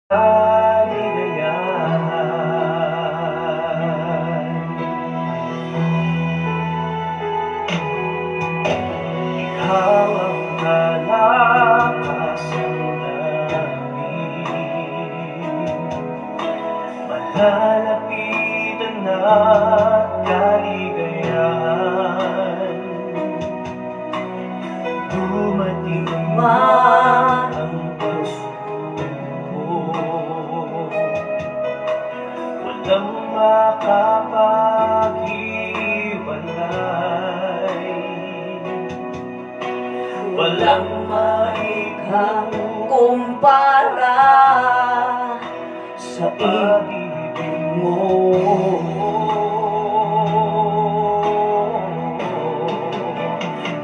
Kaligayahan. Ikaw ang kalakasan namin, malalapitan at kaligayahan. Dumating man ang pagsubok, walang makapaghiwalay, walang maikumpara sa pag-ibig mo.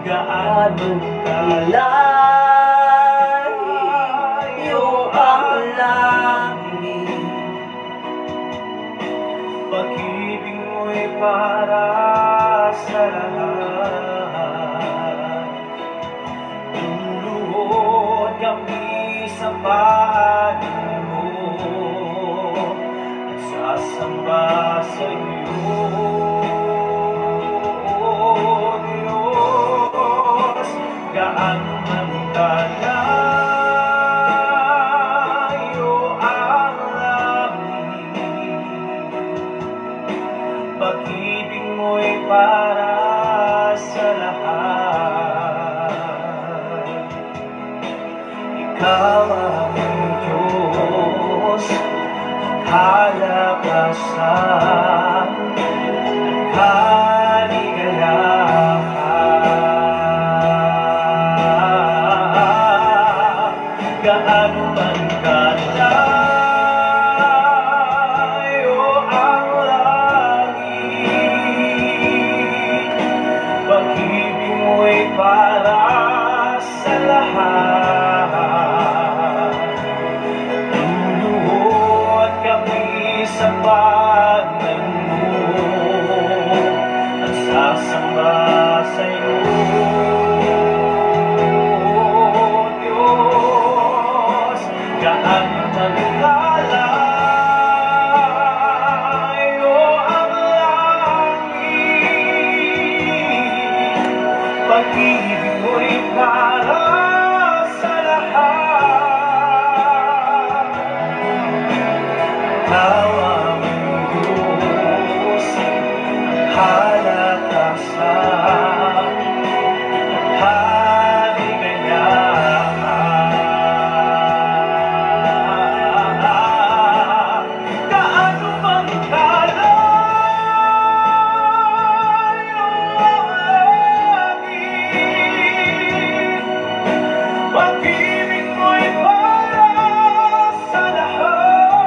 Gaano Kalayo ang langit, pag-ibig mo'y para sa lahat. Luluhod kami sa paanan mo at sasamba sa iyo, Diyos. Gaano man kalayo ang langit, pag-ibig mo'y para sa lahat. Ikaw ang Diyos, kalakasan at kaligayahan. Gaano man kalayo ang langit, pag-ibig mo'y para sa lahat. Luluhod kami sa paanan mo at sasamba sa iyo, Diyos. Gaano man kalayo ang langit, pag-ibig mo'y para sa lahat. Ikaw ang Diyos, kalakasan at kaligayahan. Gaano man kalayo ang langit, pag-ibig mo'y para sa lahat.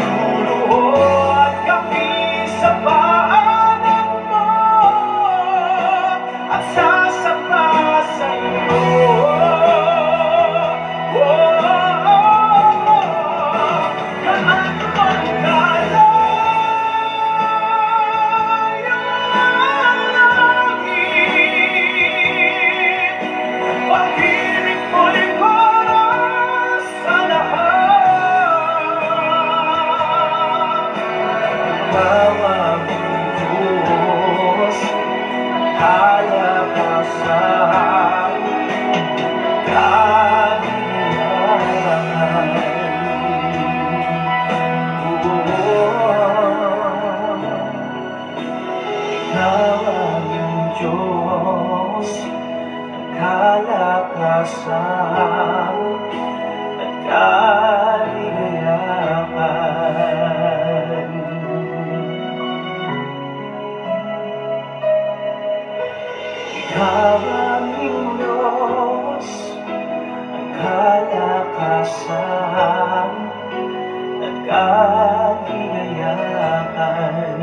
Luluhod kami sa paanan mo at sasamba sa iyo. Oh, gaano man kalayo ang langit, pag-ibig mo'y para sa lahat. Ikaw ang Diyos, kalakasan, kaligayahan. Oh, ikaw ang Diyos, kalakasan at kaligayahan. Ikaw ang Diyos, ang kalakasan at kaligayahan.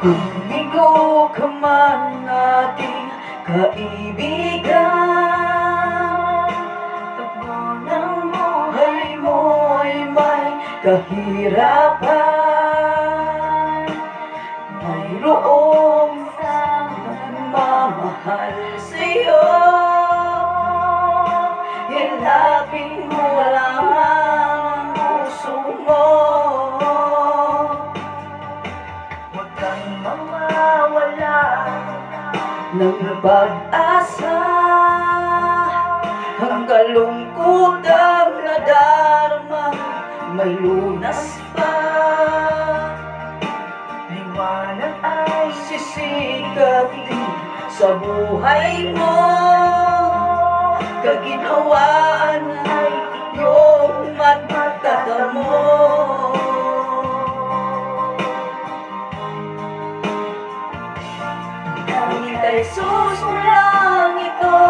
Kung bigo ka man, aking kaibigan, takbo ng buhay mo ay may kahirapan, mayroong nagmamahal sa'yo. Ilapit mo lamang ang puso mo. Huwag kang mawawala ng pag-asa. Ang kalungkutang nadarama, may lunas pa. Liwanag ay sisikat din sa buhay mo. Kaginhawaan ay iyong matatamo. Tanging kay Jesus mo lang ito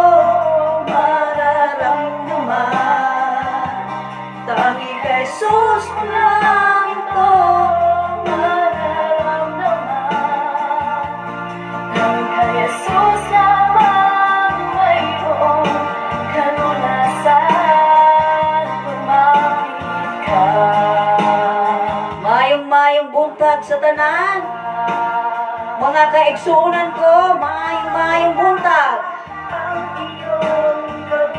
mararamdaman. Tanging kay Jesus mo lang ito mararamdaman. Tanging kay Jesus lamang mayroong kalunasan. Lumapit ka. Mayong mayong buntag sa tanan. Mga kaigsuonan ko, maayong maayong buntag.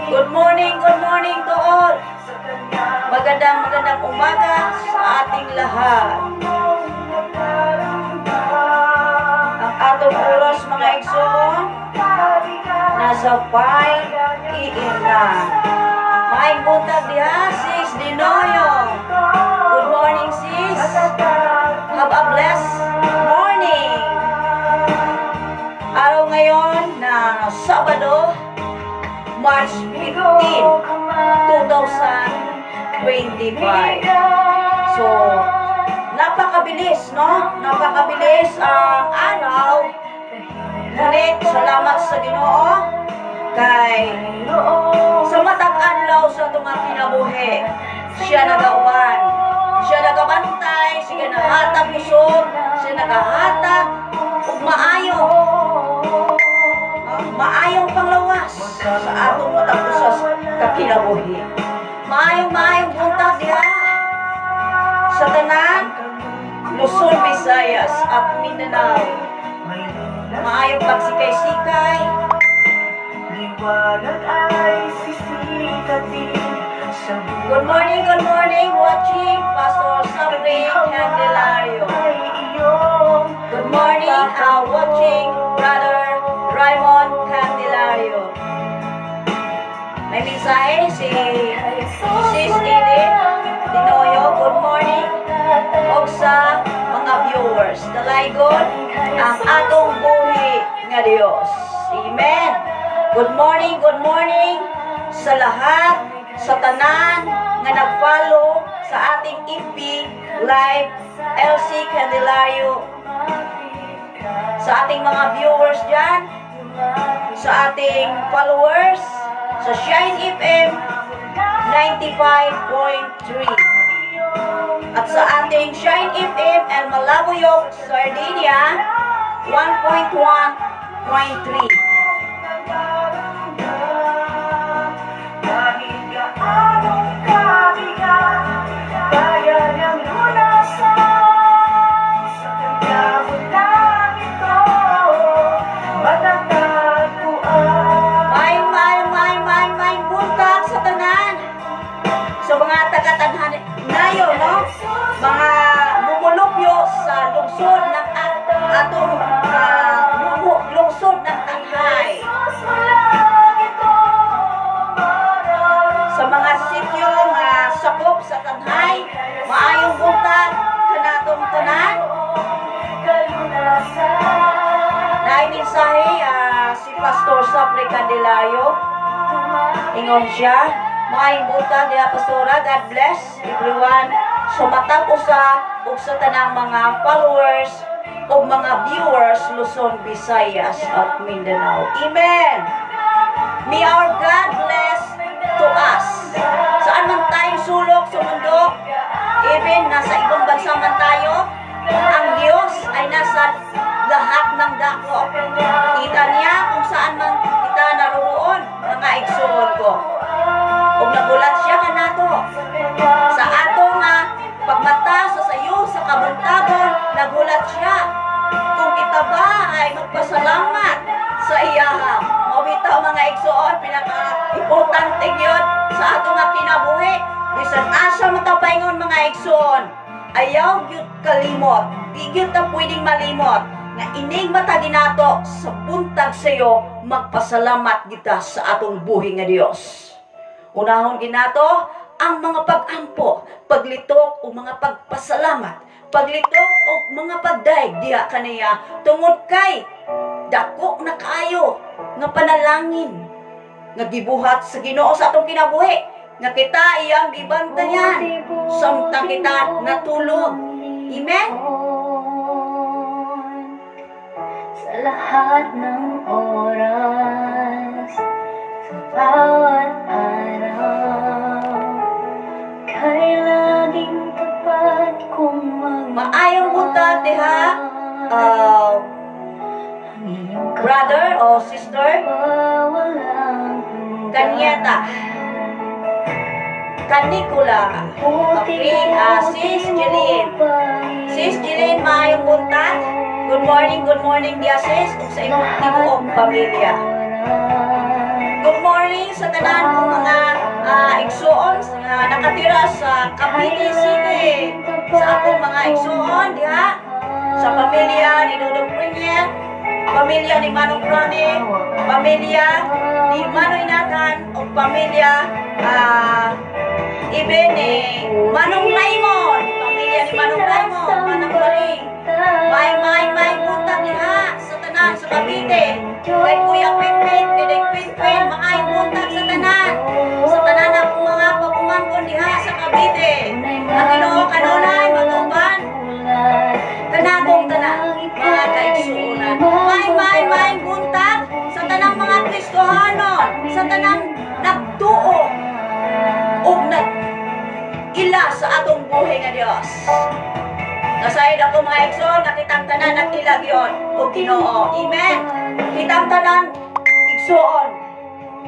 Good morning to all. Magandang magandang umaga sa ating lahat. Ang atong oras, mga igsoon, nasa 5 a.m. na. Maayong buntag diha, Sis Dinoyo. Good morning, sis. Have a blessed morning. Araw ngayon na Sabado, March 15, 2025. So, napakabilis, no? Napakabilis ang araw. Ngunit, salamat sa Ginoo kay sa matag adlaw sa atong kinabuhi, siya nagauban. Siya nagabantay, siya nagahatag kusog, siya nagahatag ug maayo. No? Maayong panglawas sa atong matag usa ka kinabuhi. Maayong maayong buntag diha sa tanan, Luzon, Visayas at Mindanao. Maayong pagsikay-sikay. Liwanag ay sisikat din sa Good morning, watching Pastor Sabri Candelario. ay iyong Good morning, watching Brother Raymond Candelario. May mensahe si Sis Edith Dinoyo. Good morning. Og sa mga viewers. Dalaygon ang atong buhi nga Dios. Amen. Good morning sa lahat, sa tanan nga nag-follow sa ating FB Live LC Candelario, sa ating mga viewers dyan, sa ating followers, sa Shine FM 95.3 at sa ating Shine FM and Malabuyoc, Sardinia 1.1.3. Kahit gaanong kabigat, kaya niyang lunasan. Sa kanya mo lang ito matatagpuan. Maayong maayong maayong maayong maayong buntag sa tanan. Sa mga taga-Tanjay nayo, no? Mga mumulupyo sa lungsod ng atong lungsod ng Tanjay. Sa mga sityo nga sakop sa Tanjay, maayong buntag kanatong tanan. Naay mensahe si Pastor Sapre Candelario. Ingon siya, maayong buntag diha, Pastora. God bless everyone. Sa matag usa ug sa tanang mga followers ug mga viewers, Luzon, Visayas at Mindanao. Amen. May our God bless to us. Saan man tayong sulok sa mundo, even nasa ibang bansa man tayo, ang Diyos ay nasa Naghulat siya kung kita ba ay magpasalamat sa iyaha. Mao bitaw, mga igsoon, pinaka-importante gyud sa ato nga kinabuhi. Bisan asa man ta paingon, mga igsoon, ayaw gyud kalimot. Di gyud ta pwedeng malimot nga inig mata ginato sa buntag sayo, magpasalamat kita sa atong buhi nga Dios. Unahon ginato ang mga pag-ampo, paglitok o mga pagpasalamat, paglitok o mga pagdayeg diha kaniya tungod kay dako na kaayo nga panalangin nga gibuhat sa Ginoo sa atong kinabuhi nga kita iyang gibantayan samtang kita natulog. Amen? Sa lahat ng oras, sa bawat araw, kay laging tapat kong magmahal. Maayong buntag diha, Ang iyong brother o sister walang Kanyeta. Canicula. Okay, Sis Jeline. Sis Jeline, maayong buntag. Good morning diya, sis, ug sa imong tibuok pamilya. Good morning sa tanan kong mga igsuon nga nakatira sa Cavite City. Sa akong mga igsuon diha, sa pamilya ni Dodong Premier, pamilya ni Manong Ronnie, pamilya ni Manoy Nathan, ug pamilya ibe ni Manong Raymond, pamilya ni Manong Raymond, Manong Baling. May may may buntag diha sa tanan sa Cavite. Kay Kuya Pipit, kay Day Queen, maayong buntag sa tanan. Sa tanan akong mga pagumangkon diha sa Cavite. Ang Ginoo kanunay matuban kanakong tanan, mga kaigsuonan. May may may buntag sa tanang mga Kristohanon, sa tanang nagtuo ug nag ila sa atong buhi nga Dios. Nasayod ako, mga igsoon, nga kitang tanan nag-ila gyud og Ginoo. Amen. Kitang tanan, igsoon,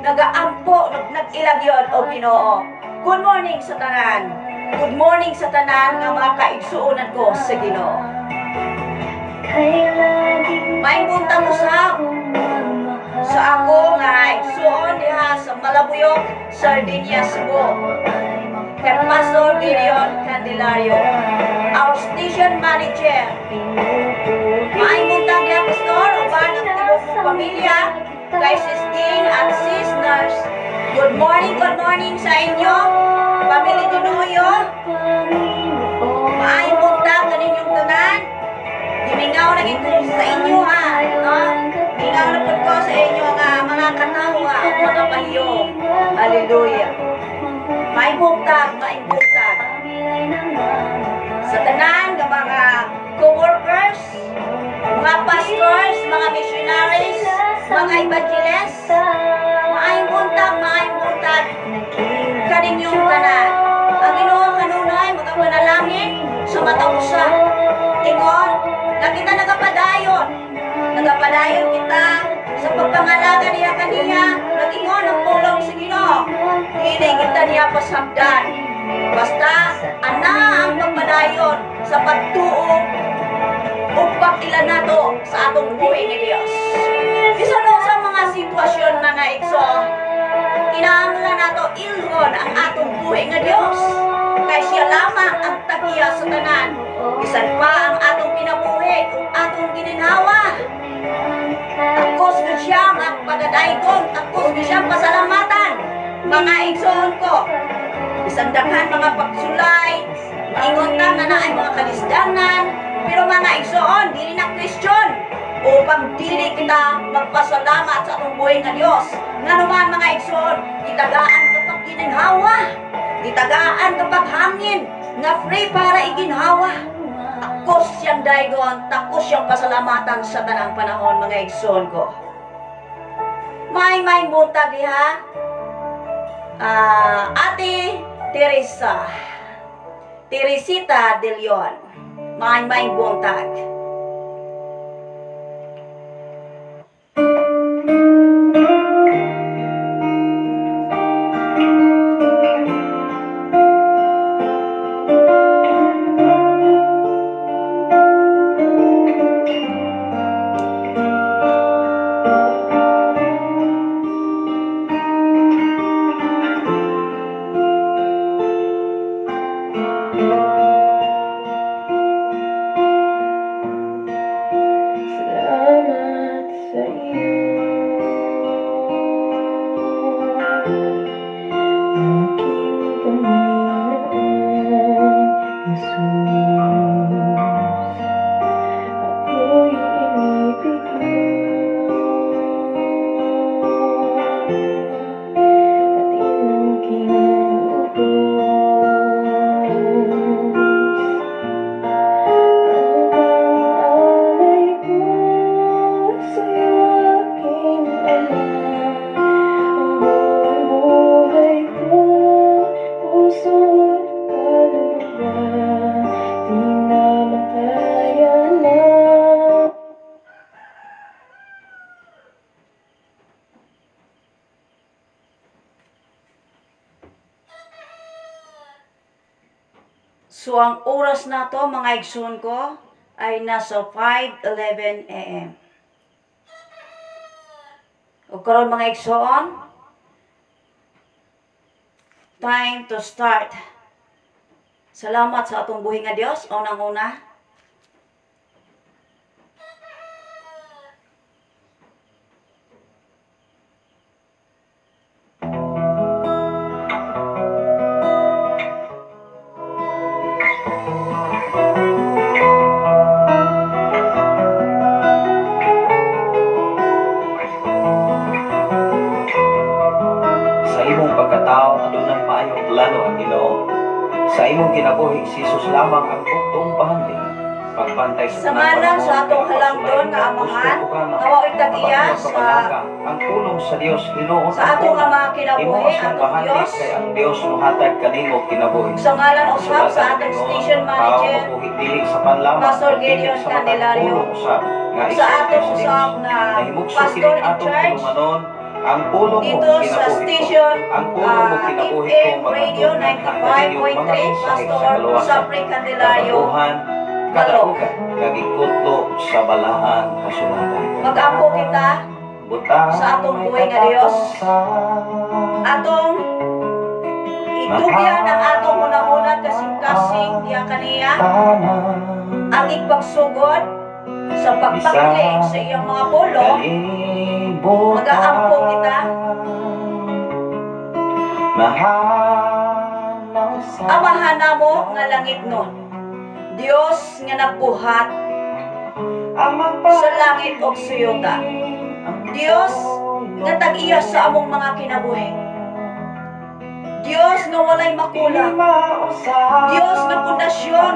nagaampo nag-ila gyud og Ginoo. Good morning sa tanan. Good morning sa tanan nga mga kaigsuonan ko sa Ginoo. Maayong buntag usab sa ako nga igsuon diha sa Malabuyok, Sardinia, Cebu. Kay Pastor Gideon Candelario, our station manager. Maayong buntag diha, Pastor, uban ang tibuok mong pamilya, kay Sis Ding at Sis Nurse. Good morning sa inyo, Family Dinoyo. Maayong buntag kaninyong tanan. Gimingaw na gid ko sa inyo ha, no? Mingaw na pud ko sa inyo nga mga katawa, mga pahiyong. Hallelujah. Maayong buntag, maayong buntag. Sa tanan nga mga co-workers, mga pastors, mga missionaries, mga evangelists, maayong buntag kaninyong tanan. Ang Ginoo kanunay magapanalangin sa matag usa. Ingon, nga kita nagapadayon. Nagapadayon kita sa pagpangalaga niya kaniya, nag-ingon ang pulong sa Ginoo. Dili kita niya pasabdan. Basta, ana ang pagpadayon sa pagtuo ug pag-ila nato sa atong buhi ni Dios. Bisan sa mga sitwasyon, mga igsoon, kinahanglan nato ilhon ang atong buhi nga Dios. Kay siya lamang ang tagiya sa tanan. Bisan pa ang atong kinabuhi ug atong gininhawa. Takos ko siya ang pagadaygon, takos ko siyang pasalamatan, mga igsoon ko. Bisan daghan mga pagsulay, maingon ta nga naay mga kalisdanan, pero mga igsoon, dili na question upang dili kita magpasalamat sa atong buhi nga Dios. Ngano man, mga igsoon, gitagaan kapag gininhawa, gitagaan kapag hangin nga free para iginhawa. Takos siyang daygon, takos siyang pasalamatan sa tanang panahon, mga igsoon ko. May buntag diha. Ate Teresa, Teresita de Leon. May buntag. So ang oras na to, mga igsoon ko, ay nasa 5:11 a.m. O karon mga igsoon, time to start. Salamat sa atong buhi nga Dios, unang-una. Sa imong pagkatao adunay maayong plano ang Ginoo. Sa imong kinabuhi si Jesus lamang ang buktong bahandi. Pagbantay sa Sa ngalan sa atong halangdon nga Amahan, nga mao'y tag-iya ang pulong sa Dios Ginoo sa atong nga mga kinabuhi, atong atong Dios. Kay ang Dios mohatag kanimo kinabuhi. Sa ngalan usab sa atong station manager, Pastor Gideon Candelario, sa atong usab na pastor in charge ang pulong dito sa station ang pulong mo kinabuhi ko FM Radio 95.3, Pastor Sapri Candelario. Kadaugan nagikutlo sa balaan kasulatan. Mag-ampo kita sa atong buhay nga Dios. Atong itugyan ang atong hunahuna kasing-kasing diya kaniya ang ipagsugod sa pagpakli sa iyang mga pulong. Mag-aampo kita. Amahan namo nga langit nun, Dios nga nagbuhat sa langit ug suyuta. Dios nga tag-iya sa among mga kinabuhi. Dios nga walay makulang. Dios nga pundasyon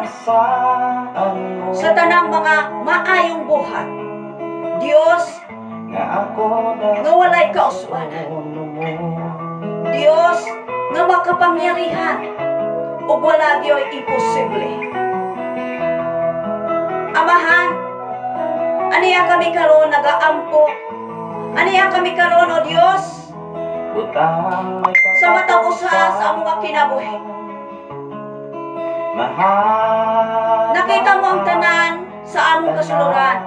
sa tanang mga maayong buhat. Dios nga walay kauswanan. Dios nga makapangyarihan ug wala gyoy imposible. Amahan, aniya kami karon nagaampo. Aniya kami karon, o Dios, sa matag usa sa among mga kinabuhi. Nakita mo ang tanan sa among kasuluran,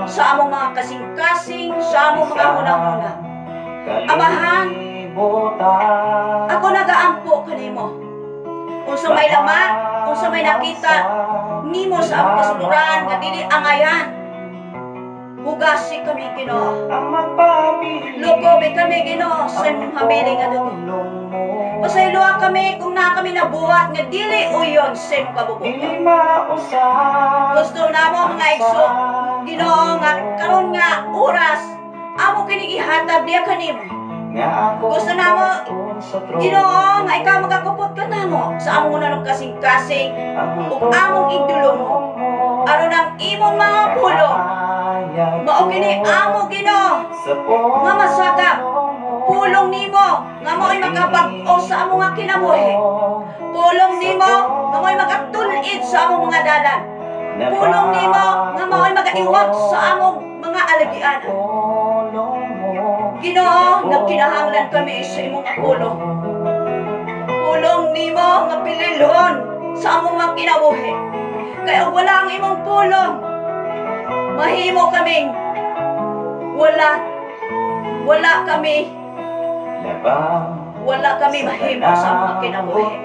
sa among mga kasing-kasing, sa among mga hunahuna. Amahan, ako nagaampo kanimo. Unsa may lama, unsa may nakita nimo sa among kasuluran nga dili angayan, hugasi kami, Ginoo. Lukobi kami, Ginoo, sa imong hamili nga dugo. Pasayloa kami kung naa kami nabuhat nga dili uyon sa imong kabubuton. Gusto namo mga igso, Ginoo, nga karon nga oras amo kini gihatag diya kanimo. Gusto namo, Ginoo, nga ikaw magakupot ka namo sa among unang kasing-kasing ug among igdulong aron ang imong mga pulong mao kini amo, Ginoo, nga masagap pulong nimo nga mao'y makabag-o sa among mga kinabuhi. Pulong nimo nga mao'y makatul-id sa among mga dalan. Pulong nimo nga mao'y magaiwag sa among mga alagian. Ginoo, nagkinahanglan kami sa imong pulong. Pulong nimo nga pililhon sa among mga kinabuhi. Kaya wala ang imong pulong, mahimo kaming wala. Wala kami. Wala kami mahimo sa among mga kinabuhi.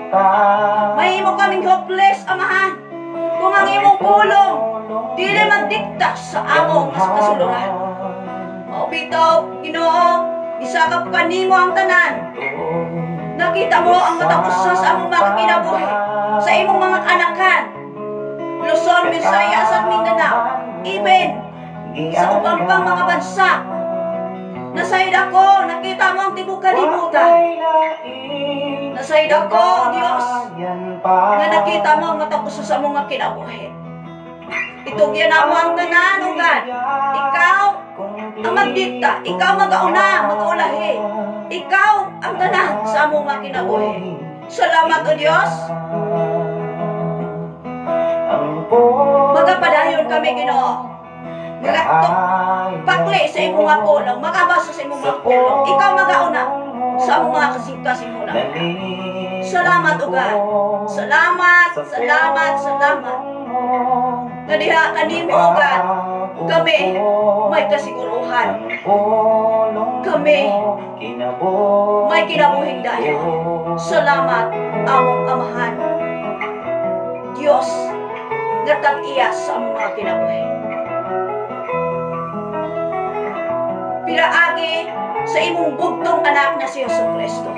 Mahimo kaming hopeless, Amahan. Kung ang imong pulong dili magdikta sa among kasuluran. O bitaw, Ginoo, gisakap ka nimo ang tanan. Nakita mo ang matag usa sa among mga kinabuhi, sa imong mga kanakan. Luzon, Visayas at Mindanao, even sa ubang pang mga bansa. Nasayod ako, nakita mo ang tibok kalibutan. Nasayod ako, Diyos, nga nakita mo ang matag usa sa among mga kinabuhi. Itugyan na mo ang tanan, O God. Ikaw ang magdikta, ikaw magauna, magaulahi. Ikaw ang tanan sa among mga kinabuhi. Salamat, O Diyos. Magapadayon kami, Ginoo. Magatok pakli sa imong mga pulong, makabasa sa imong mga pulong. Ikaw magauna sa among mga kasing-kasing una. Salamat, O God. Salamat, salamat, salamat. Nga diha kanimo, O God, kami may kasiguruhan. Kami may kinabuhing dayon. Salamat, among Amahan. Diyos, nga tag-iya sa among mga kinabuhi. Pinaagi sa imong bugtong anak na si Jesu Kristo.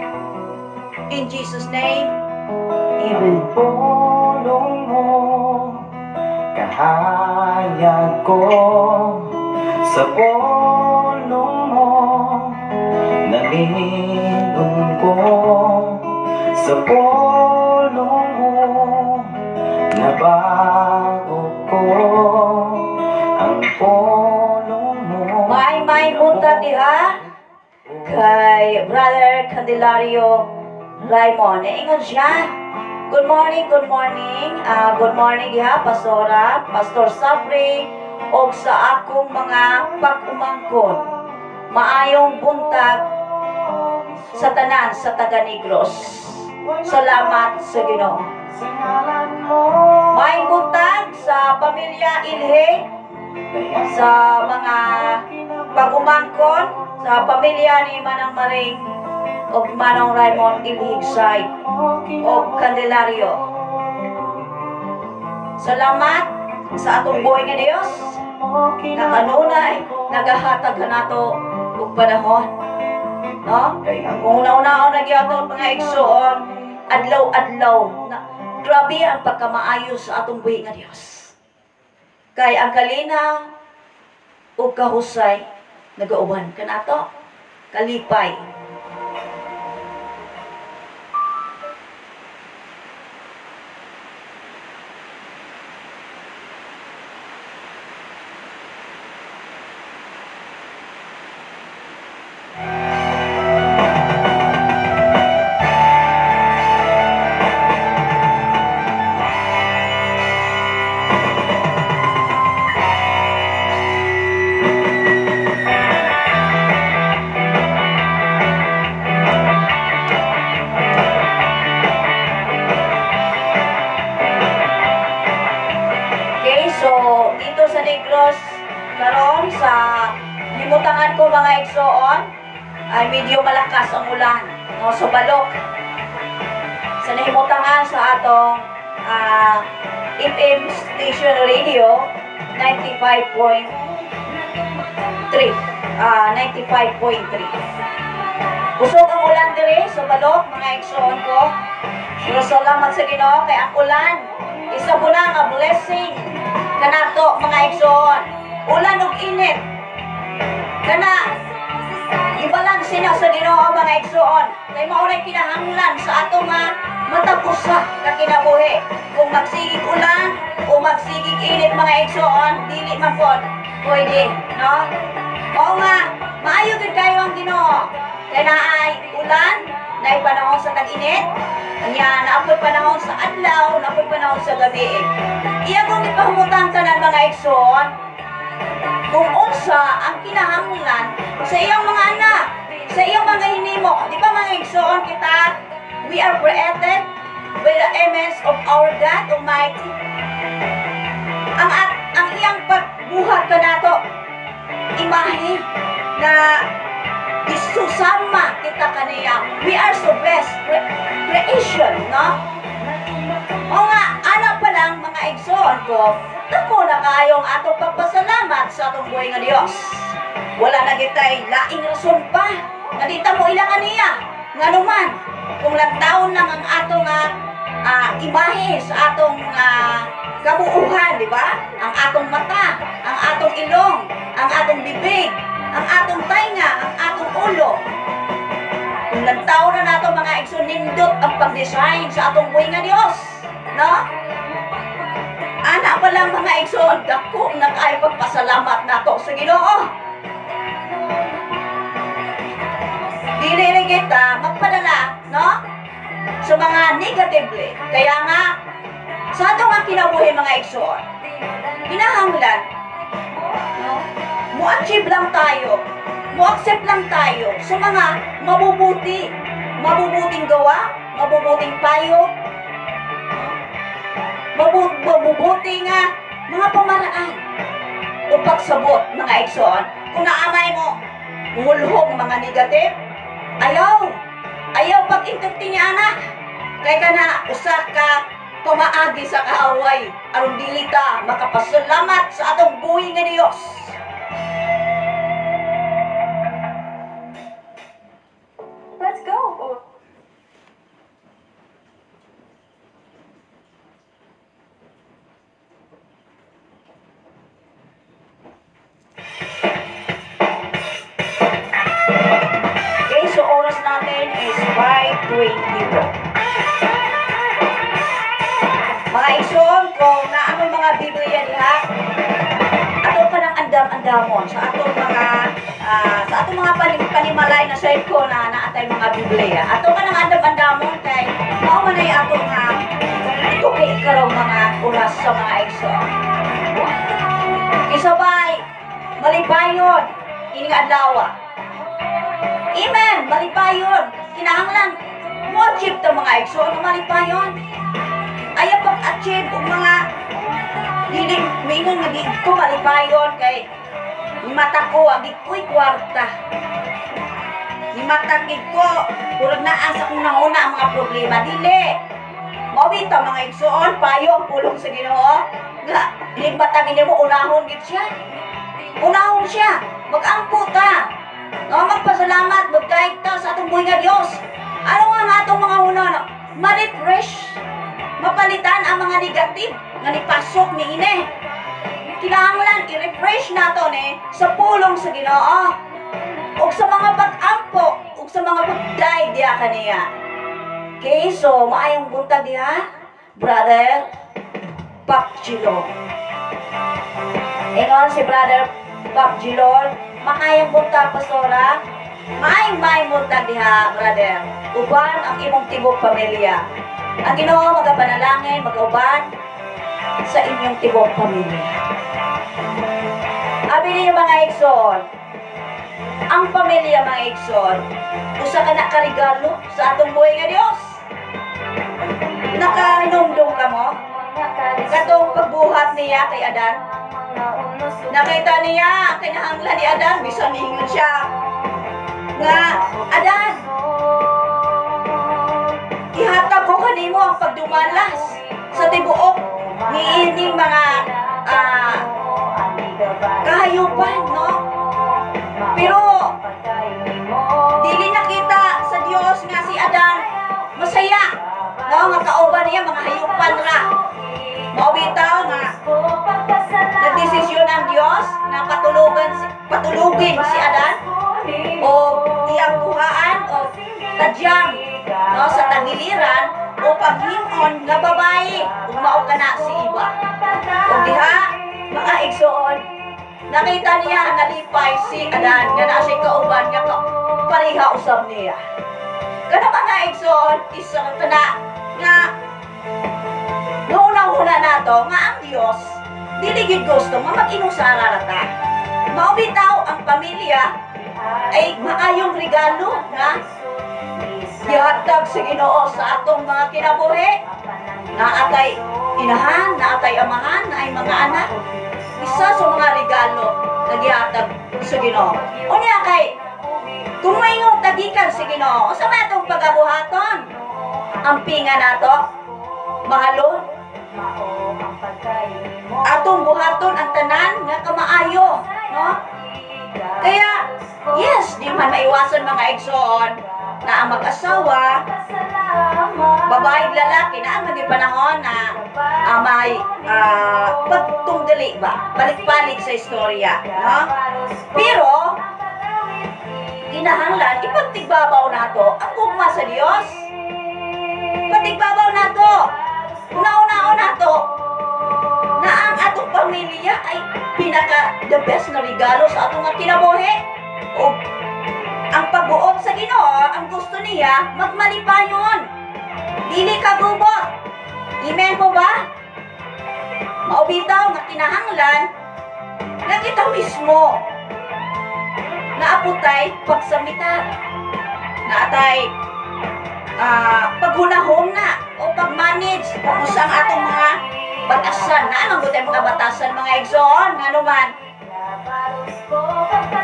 In Jesus' name, amen. Ang pulong mo, kahayag ko. Sa pulong mo, nalilung ko. Sa pulong mo, nabago ko. Ang pulong mo. May buntag diha kay Brother Candelario Raymond. Ingon siya, good morning, good morning. Good morning diha, Pastora, Pastor Safri, og sa akong mga pag-umangkon. Maayong buntag sa tanan sa taga Negros. Salamat sa Ginoo. Maayong buntag sa pamilya Ilhe, sa mga pag-umangkon, sa pamilya ni Manang Maring og Manong Raymond Ilhigsay og Candelario. Salamat sa atong buhay nga Dios na kanunay nagahatag kanato og panahon, no? Kung una-unaon na gyud mga igsoon, adlaw-adlaw na grabe ang pagkamaayo sa atong buhi nga Dios. Kay ang kalinaw ug kahusay nagauban kanato, kalipay. Karon sa himutangan ko mga igsoon ay medyo malakas ang ulan, no? So balok sa nahimutangan sa atong FM station radio 95.3, 95.3. Kusog ang ulan diri sa balok mga igsoon ko. Pero salamat sa Ginoo kay ang ulan isa po na nga blessing kanato mga igsoon. Ulan ug init kana ibalanse na sa Ginoo mga igsoon. Kay mao nay kinahanglan sa ato nga matag usa ka kinabuhi. Kung magsigig ulan o magsigig init mga igsoon, dili man pod pwede, no? Mao nga maayo gid kayo ang Ginoo. Kay naay ulan, naay panahon sa tag-init, nya naapoy panahon sa adlaw, naapoy panahon sa gabi. Iya kong gipahumutang tanan mga igsoon kung unsa ang kinahanglan sa iyong mga anak, sa iyong mga hinimo. Di ba mga igsoon kita, we are created by the image of our God Almighty. Ang iyang pagbuhat kanato, imahe na isusama kita kaniya. We are so best creation, no? O nga, anak pa lang mga igsoon ko, dako na kayong atong pagpasalamat sa atong buhay nga Dios. Wala na kita'y laing rason pa nga di ta mo ila kaniya. Nganuman, kung lantaon lang ang atong imahe sa atong kabuuhan, di ba? Ang atong mata, ang atong ilong, ang atong bibig, ang atong tainga, ang atong ulo. Kung lantaon na nato mga igsoon, nindot ang pag-design sa atong buhay nga Dios, no? Ana pa lang mga igsoon, dako na kayo pagpasalamat nato sa Ginoo. Dili rin kita magpadala, no? Sa mga negatively. Kaya nga sa atong nga kinabuhi mga igsoon, kinahanglan, no? Mo-achieve lang tayo, mo-accept lang tayo sa mga mabubuti, mabubuting gawa, Mabubuting payo, mabubuti nga mga pamaraan o pagsabot, mga igsoon. Kung naamay mo mulhog mga negative, ayaw ayaw pag-entertain niya anak, kay kana usa ka pamaagi sa kaaway aron dili ta makapasalamat sa atong buhi nga Dios. Let's go. Okay, so oras natin is 5:22. Mga igsoon, kung naamoy mga Biblia diha, ato pa ng andam-andamon sa atong mga panimalay na side ko na naatay mga Biblia. Ato pa ng andam-andamon kay mao man ay atong tuki karong mga oras sa mga igsoon. Isabay, malipayon ining adlaw. Amen, malipayon. Kinahanglan mo achieve ta mga igsoon, malipayon. Ayaw pag-achieve og mga dili mingon nga di ko malipayon kay mata ko agi ko'y kwarta. Mata gid ko murag naa sa akong nanguna ang mga problema dili. Mao bitaw mga igsoon, payo ang pulong sa Ginoo nga dili mata gid mo unahon gid siya. Unahon siya, mag-ampo ta. No, magpasalamat, magdaig ta sa atong buhi nga Dios. Ano nga atong mga una, no? Ma-refresh, mapalitan ang mga negative nga nipasok ni ini. Kinahanglan i-refresh nato ni sa pulong sa Ginoo ug sa mga pag-ampo ug sa mga pagdaig diha kaniya. Okay, so maayong buntag diha, Brother Pap Gilon. Ingon si Brother Pap Gilon, maayong buntag pastora. Maayong maayong buntag diha, brother. Uban ang imong tibuok pamilya. Ang Ginoo magapanalangin, magauban sa inyong tibuok pamilya. Abi niyo mga igsoon, ang pamilya mga igsoon, usa ka na karegalo sa atong buhi nga Dios. Nakahinumdum ka mo katong pagbuhat niya kay Adan. Nakita niya ang kinahanglan ni Adan, bisan niingon siya nga, Adan, ihatag ko kanimo ang pagdumalas sa tibuok niining mga kahayupan, no? Pero dili nakita sa Dios nga si Adan masaya, no? Nga kauban niya mga hayupan ra. Mao bitaw nga nagdesisyon ang Dios na patulugin si Adan o iyang kuhaan o tadyang, no, sa tagiliran o paghimon nga babae ug mao kana si Iba. Ug diha mga igsoon, nakita niya nalipay si Adan nga naa siya kauban nga pareha usab niya. Kana mga igsoon, isa kana nga nauna-una nato nga ang Dios dili gid gusto nga mag-inusara ra ta. Mao bitaw ang pamilya ay maayong regalo nga gihatag sa Ginoo sa atong mga kinabuhi. Naatay inahan, naatay amahan, naay mga anak. Isa sa mga regalo na gihatag sa Ginoo. Unya kay kung maingon tagikan sa Ginoo, unsa man atong pagabuhaton? Ang pinga nato mahalon. Atong buhaton ang tanan nga kamaayo, no? Kaya yes, di man maiwasan mga igsoon na ang mag-asawa, babae ug lalaki, na ang mga panahon na may pagtunggali ba, balik-balik sa istorya, no? Pero kinahanglan ipagtigbabaw nato ang gugma sa Dios. Patigbabaw nato, una-unaon nato na ang atong pamilya ay pinaka the best na regalo sa atong kinabuhi. O ang pagbuot sa Ginoo, ang gusto niya magmalipayon, dili ka gubot. Amen po ba? Mao bitaw nga kinahanglan nga kita mismo naaputay pagsamita, naatay paghunahon na o pag-manage kung sa atong mga batasan. Na anong gutay mga batasan, mga igsoon, ngano man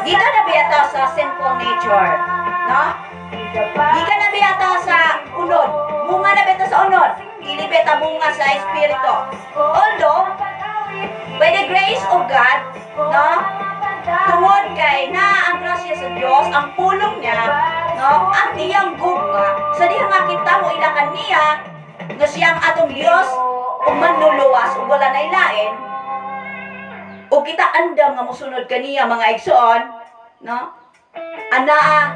gikan na biyata sa sinful nature, no? Gikan na biyata sa unod, bunga na biyata sa unod, dili biyata bunga sa espiritu. Although by the grace of God, no, tungod kay na ang grasya sa Dios, ang pulong niya, no, ang iyang gugma, sa diha nga kita mo ila kaniya nga siya ang atong Dios ug manluluwas ug wala nay lain, ug kita andam nga mosunod kaniya, mga igsoon, no, anaa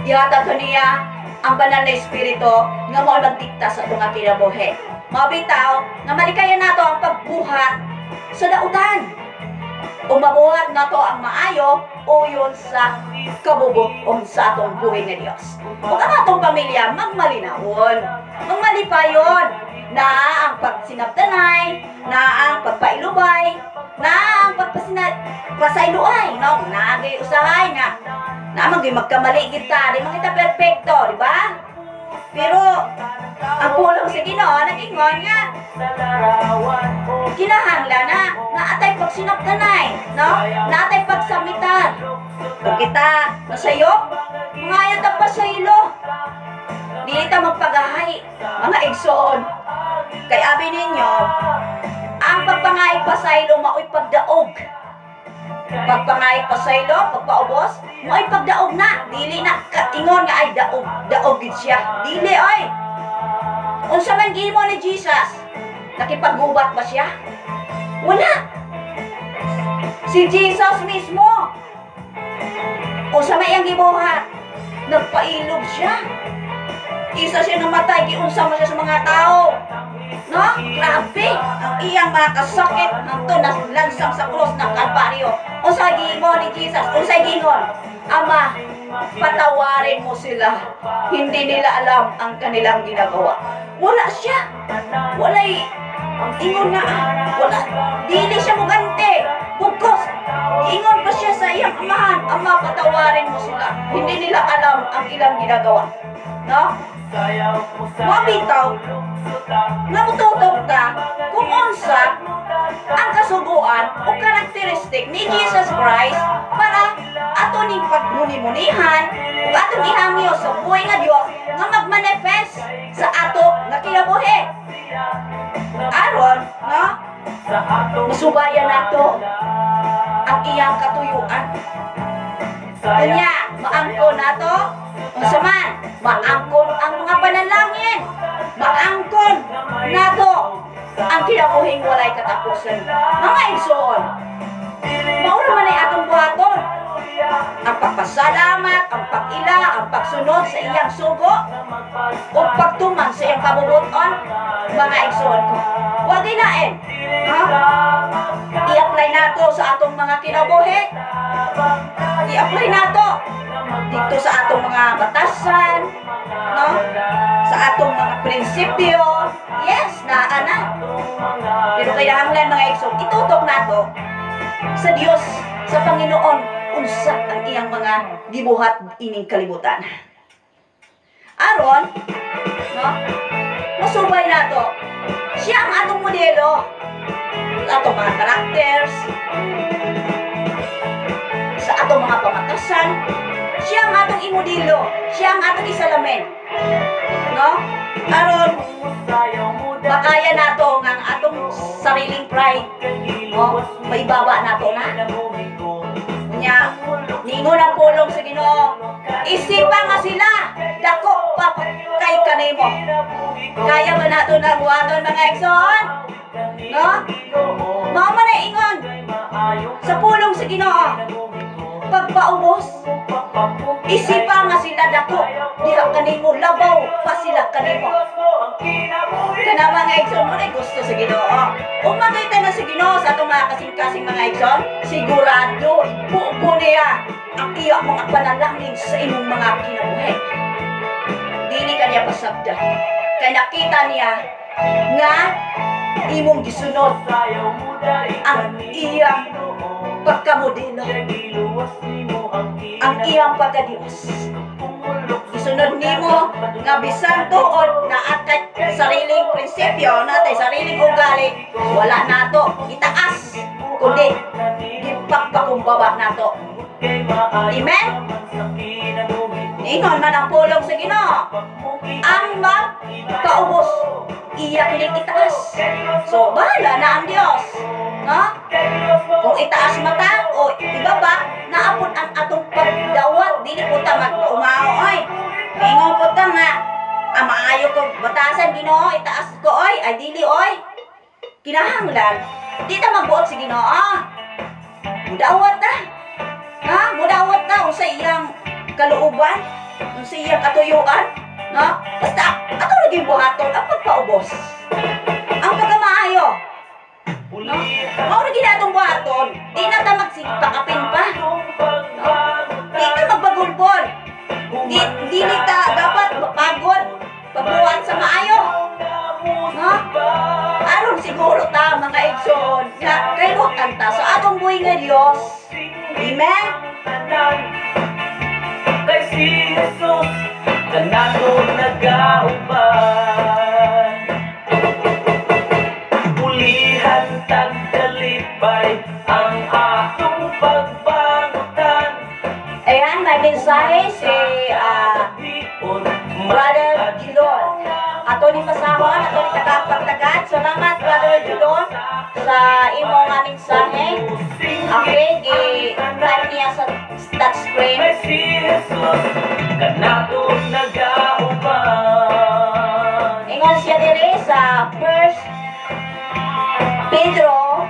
ihatag kaniya ang Banal na Espiritu nga mao magdikta sa atong kinabuhi. Mao bitaw nga malikayan nato ang pagbuhat sa dautan o mabuhat nato ang maayo uyon sa kabubuton sa atong buhi nga Dios. Ug ang atong pamilya magmalinawon, magmalipayon na ang pagsinabtanay, na ang pagpailubay, na ang pagpasayloay, no? Naagay usahay nga naman gyud magkamali kita, di man kita perpekto, di ba? Pero ang pulong sa Ginoo nag-ingon nga kinahanglan na naatay pagsinabtanay, no? Naatay pagsamitan. Kung kita nasayop, mga ta pasaylo. Dili ta magpagahay, mga igsoon. Kay abi ninyo, ang pagpangayig pasaylo mao'y pagdaog. Pagpangayig pasaylo, pagpaubos, mao'y pagdaog na. Dili na kaingon nga ay daog, daog gid siya. Dili oy. Unsa man gihimo ni Jesus? Nakipaggubat ba siya? Wala. Si Jesus mismo, unsa may iyang gibuhat? Nagpailog siya. Isa siya namatay, giunsa mo siya sa mga tao. No? Grabe! Ang iyang mga kasakit hangtod lansang sa krus ng Kalbaryo. Unsa giingon ni Jesus? Unsa giingon? Ama, patawarin mo sila. Hindi nila alam ang kanilang ginagawa. Wala siya. Walay ingon nga. Wala. Dili siya mugante. Bugkos, ingon pa siya sa iyang amahan. Ama, patawarin mo sila. Hindi nila alam ang ilang ginagawa. No? Mabitaw nga mututok ta kung unsa ang kasuguan o karakteristik ni Jesus Christ para ato ning pagmuni-munihan ug atong ihangyo sa buhay nga Dios nga magmanifest sa ato nga kinabuhi. Aron, no, masubayan nato ang iyang katuyuan. Kanya, maangkon nato unsa man, maangkon ang mga panalangin, maangkon nato ang kinabuhing walay katapusan. Mga igsoon, maura man ay atong buhaton ang pagpasalamat, ang pag-ila, ang pagsunod sa iyang sugo, o pagtuman sa iyang kabubuton, mga igsoon ko. Huwag ilain, ha? I-apply nato sa atong mga kinabuhi. I-apply nato dito sa atong mga batasan, no? Sa atong mga prinsipyo. Yes, naa na. Pero kailangan, mga igsoon, itutok nato sa Dios, sa Panginoon, unsa ang iyang mga gibuhat ining kalibutan. Aron, no, masubay nato. Siya ang atong modelo, sa atong mga characters, sa atong mga pamatasan. Siya ang atong imodelo, siya ang atong isalamin. No? Aron makaya nato nga ang atong sariling pride, no, maibaba nato na. Nya, ningon ang pulong sa Ginoo, isipa nga sila, dako pa kay kanimo. Kaya ba nato na buhaton, mga igsoon? No? Mao man ay ingon sa pulong sa Ginoo, pagpaubos, isipa nga sila dako diha kanimo, labaw pa sila kanimo. Kana, mga igsoon, mo na gusto sa Ginoo. Kung makita na sa Ginoo sa atong mga kasing-kasing, mga igsoon, sigurado ibuo niya ang iya mga panalangin sa imong mga kinabuhi. Dili ka niya pasabda. Kay nakita niya nga imong gisunod ang iyang pagkamodelo, ang iyang pagkadiyos. Gisunod Sunod nimo nga bisan tuod naa kay sariling prinsipyo, naa tay sariling ugali, wala nato itaas kundi gipagpakumbaba nato. Amen. Ingon man ang pulong sa Ginoo, ang magpaubos, iya kining itaas. So bahala na ang Dios, no? Kung itaas mata o ibaba, naa pod ang atong pagdawat. Dili po ta magpaumao oy. Ingon po ta nga, ah, maayo ko batasan, Ginoo, itaas ko oy, ay dili oy. Kinahanglan di ta magbuot sa Ginoo. Mudawat ta. Ha? Mudawat ta unsa iyang kalooban, unsa iyang katuyuan, no? Basta ato lagi buhaton ang pagpaubos, ang pagkamaayo. No? Mao ra gyud atong buhaton. Di na ta magsigpakapin pa. No? Di ta magbagulbol. Di dili ta dapat mapagod pagbuhat sa maayo. No? Aron siguro ta, mga igsoon, nga kailutan ta sa atong buhi nga Dios. Amen. Kay si Jesus kanato nagauban. Pulihan tagkalipay ang atong pagbangutan. Ayan, may mensahe si Brother Gilon. Ato ni pasahon, ato ni tagapagtagad. Salamat, Brother Gilon, sa imong nga mensahe. Okay, i-type niya sa touchscreen. Kay si Jesus kanato nagauban. Ingon siya diri sa First Pedro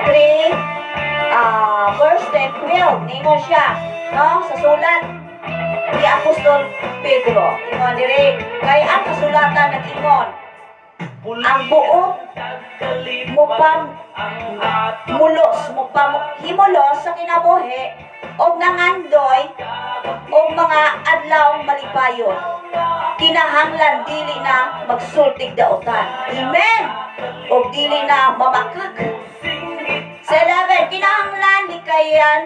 3 verse 10, 12. Ningon siya, no? Sa sulat ni Apostol Pedro. Ingon diri, kay ang kasulatan nag-ingon, ang buot mupam mulos, mupam himulos sa kinabuhi og nangandoy og mga adlaw malipayon. Kinahanglan dili na magsultig daotan. Amen. Og dili na mamakak. Sa 11, kinahanglan likayan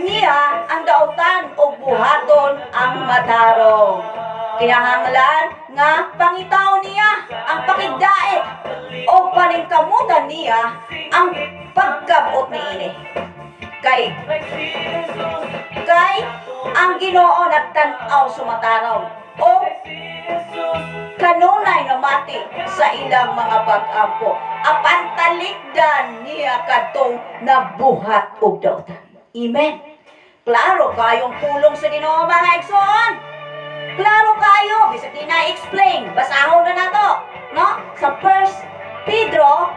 niya ang daotan og buhaton ang matarong. Kinahanglan nga pangitaw niya ang pakigdait o paningkamutan niya ang pagkabot niini. Kay ang Ginoo nagtan-aw sumatarong o kanunay namati sa ilang mga pag-ampo. Apan talikdan niya kadtong nagbuhat og daotan. Amen. Klaro kayong pulong sa Ginoo, mga igsoon. Klaro kayo, bisag di na explain, basahon na nato, no? Sa First Pedro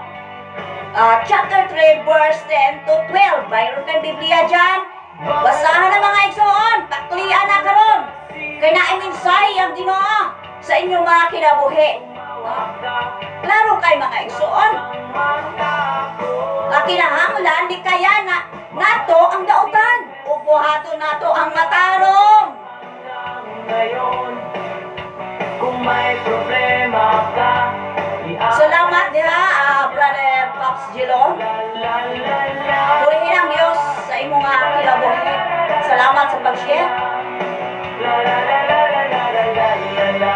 chapter 3 verse 10 to 12. Mayroon kayong Biblia dyan. Basahan na, mga igsoon, paklian na karon. Kay naay mensahe ang Ginoo sa inyong mga kinabuhi. No? Klaro kay, mga igsoon. Ang kinahanglan di kaya na nato ang dautan. O buhaton nato ang matarong. Ngayon, kung may problema ka, Salamat diha, Brother Pops Gilon. La la la la. Purihin ang Diyos sa imong mga kinabuhi. Salamat sa pag-share. La la la la la la la la la la.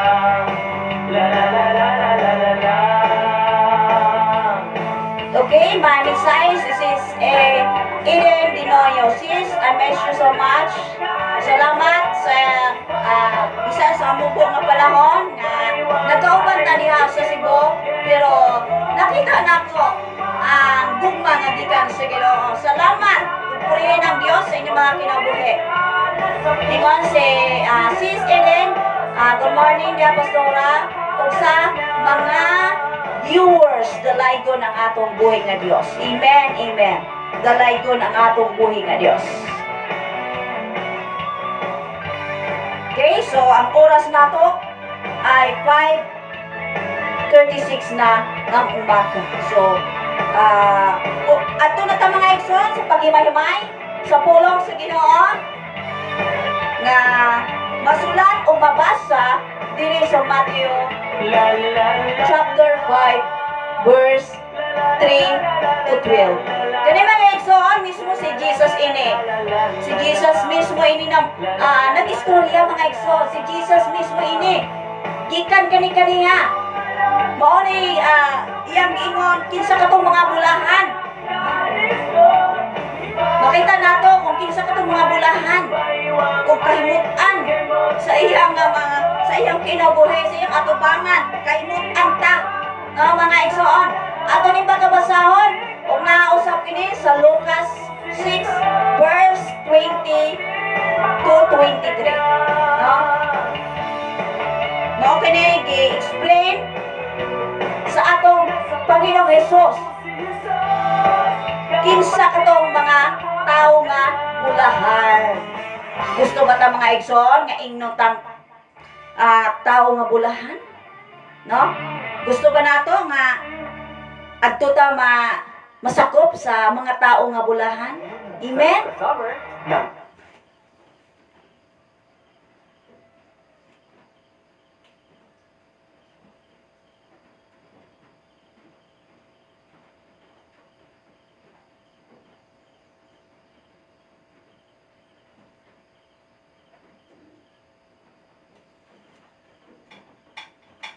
La la la la la la la la. Okay, my mensahe, this is Eden Dinoyo. Sis, I miss you so much. Salamat sa isa sa mubo nga panahon nga nagkauban ta diha sa Cebu, pero nakita nako ang gugma nga gikan sa Ginoo. Salamat. Purihin ang Dios sa inyong mga kinabuhi. Ingon si Sis Eden, good morning dear Pastora, ug sa mga viewers, dalaygon ang atong buhi nga Dios. Amen, amen. Dalaygon ang atong buhi nga Dios. Okay, so ang oras nato ay 5:36 na ng umaga. So, ato na ta, mga igsoon, sa paghimay-himay sa pulong sa Ginoo nga masulat o mabasa diri sa Matthew La la la. chapter 5 verse 3 to 12. Kani, mga igsoon, mismo si Jesus ini. Si Jesus mismo ini na nag-istorya. istorya mga igsoon, si Jesus mismo ini. Gikan kani kaniya. Mao ni iyang giingon kinsa katong mga bulahan. Makita nato kung kinsa katong mga bulahan ug kahimut-an sa iyang mga sa iyang kinabuhi, sa iyang atubangan, kahimut-an ta no, mga igsoon. Ato ning pagkabasahon ug nausap kini sa Lucas 6 verse 20 to 23. No? Mao kini gi-explain sa atong Panginoong Hesus. Kinsa katong mga tawo nga bulahan. Gusto ba ta mga igsoon nga ingnon tang tawo nga bulahan? No? Gusto ba nato nga adto ta masakop sa mga tao nga bulahan? Amen?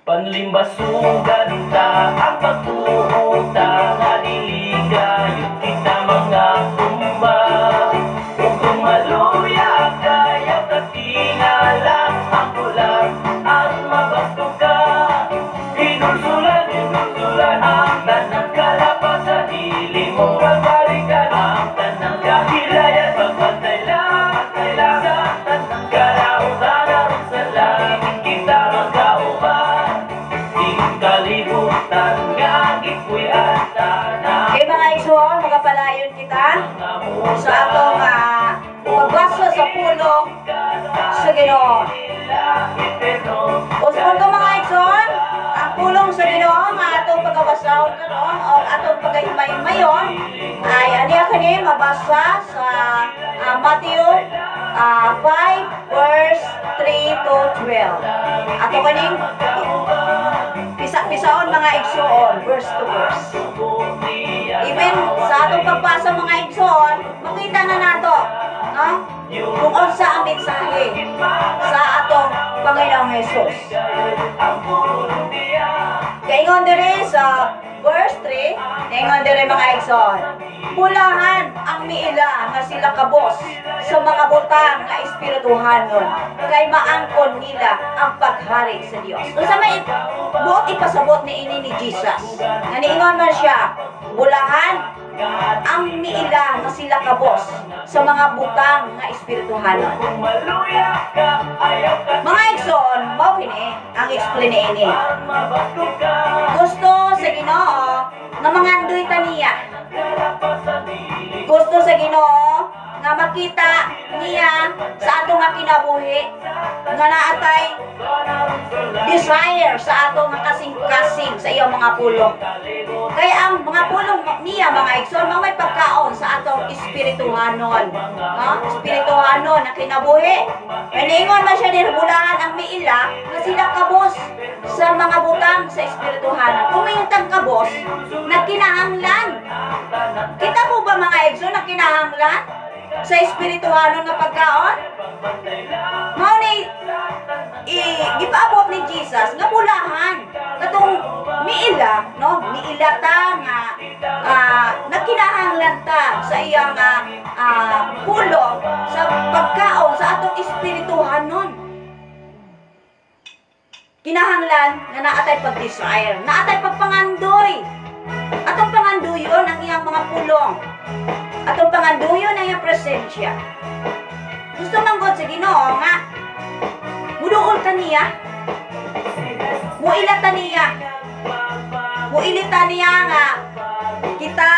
Panlimbasugan ta ang pagtuo ta nga dili gayud kita mga tumba. Ug kung maluya kayaw katingala ang bulan at mabasto ka. Hinulsulan, hinulsulan ang tanang kalapasan, dili mo mabalikan ang tanang kahilayan. Magbantay lang, bantay lang sa tanang kalautan aron sa langit kita magkauban. Kalibutan nga gipuy-an ta. Okay mga igsoon, magapalayon kita sa atong pagbasa sa pulong sa Ginoo. Usbon ko mga igsoon, ang pulong sa Ginoo nga atong pagabasahon karon o atong pagahimay-himayon ay aniya kani mabasa sa Matthew 5 verse 3 to 12. Ato kaning pisa-pisaon mga igsoon, verse to verse. Even sa atong pagbasa mga igsoon, makita na nato, no? Kung unsa ang mensahe sa atong Panginoong Hesus. Kaingon diri sa verse 3, ingon diri mga igsoon, bulahan ang miila nga sila kabos sa mga butang nga espirituhanon, kay maangkon nila ang paghari sa Dios. Unsa may buot ipasabot ni ini ni Jesus? Nga niingon man siya, bulahan ang miila nga sila kabos sa mga butang nga espirituhanon. Mga igsoon, mao kini ang explain niini. Gusto sa Ginoo nga mangandoy ta niya. Gusto sa Ginoo nga makita niya sa atong nga kinabuhi nga naatay desire sa atong nga kasing-kasing sa iyang mga pulong. Kaya ang mga pulong niya mga igsoon mao may pagkaon sa atong espirituhanon, no? Espirituhanon na kinabuhi. Kaya niingon man siya diri, bulahan ang miila nga sila kabos sa mga butang sa espirituhanon. Kung may utang kabos, nagkinahanglan. Kita mo ba mga igsoon nagkinahanglan sa espirituhanon nga pagkaon? Mao ni gipaabot ni Jesus nga bulahan katong miila, no? Miila ta nga nagkinahanglan ta sa iyang pulong sa pagkaon sa atong espirituhanon. Kinahanglan nga naatay pag-desire, naatay pagpangandoy. Atong panganduyon ang iyang mga pulong. Atong panganduyon ang iyang presensya. Gusto man God sa Ginoo nga muduol ta niya, muila ta niya, muilita niya nga kita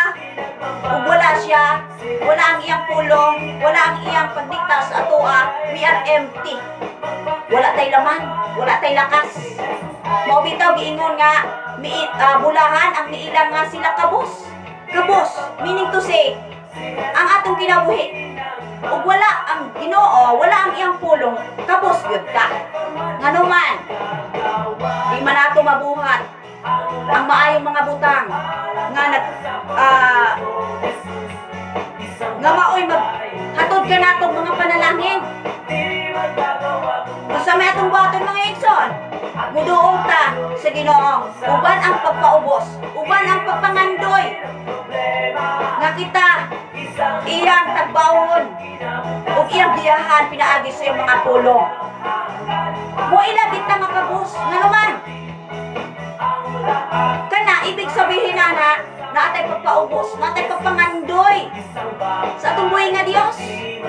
ug wala siya, wala ang iyang pulong, wala ang iyang pagdikta sa atoa, we are empty. Wala tay laman, wala tay lakas. Mao bitaw giingon nga bulahan ang miila nga sila kabos. Kabos, meaning to say, ang atong kinabuhi ug wala ang Ginoo, wala ang iyang pulong, kabos gyud ta. Ngano man, di man nato mabuhat ang maayong mga butang nga nag nga maoy maghatod ka natong mga panalangin. Unsa may atong buhaton, mga igsoon? Muduol ta sa Ginoo. Uban ang pagpaubos, uban ang pagpangandoy nga kita iyang tagbawon ug iyang giyahan pinaagi sa iyang mga pulong. Moila kita nga kabos nganuman kana ibig sabihin na naatay pagpaubos, naatay pagpangandoy sa atong buhi nga Dios,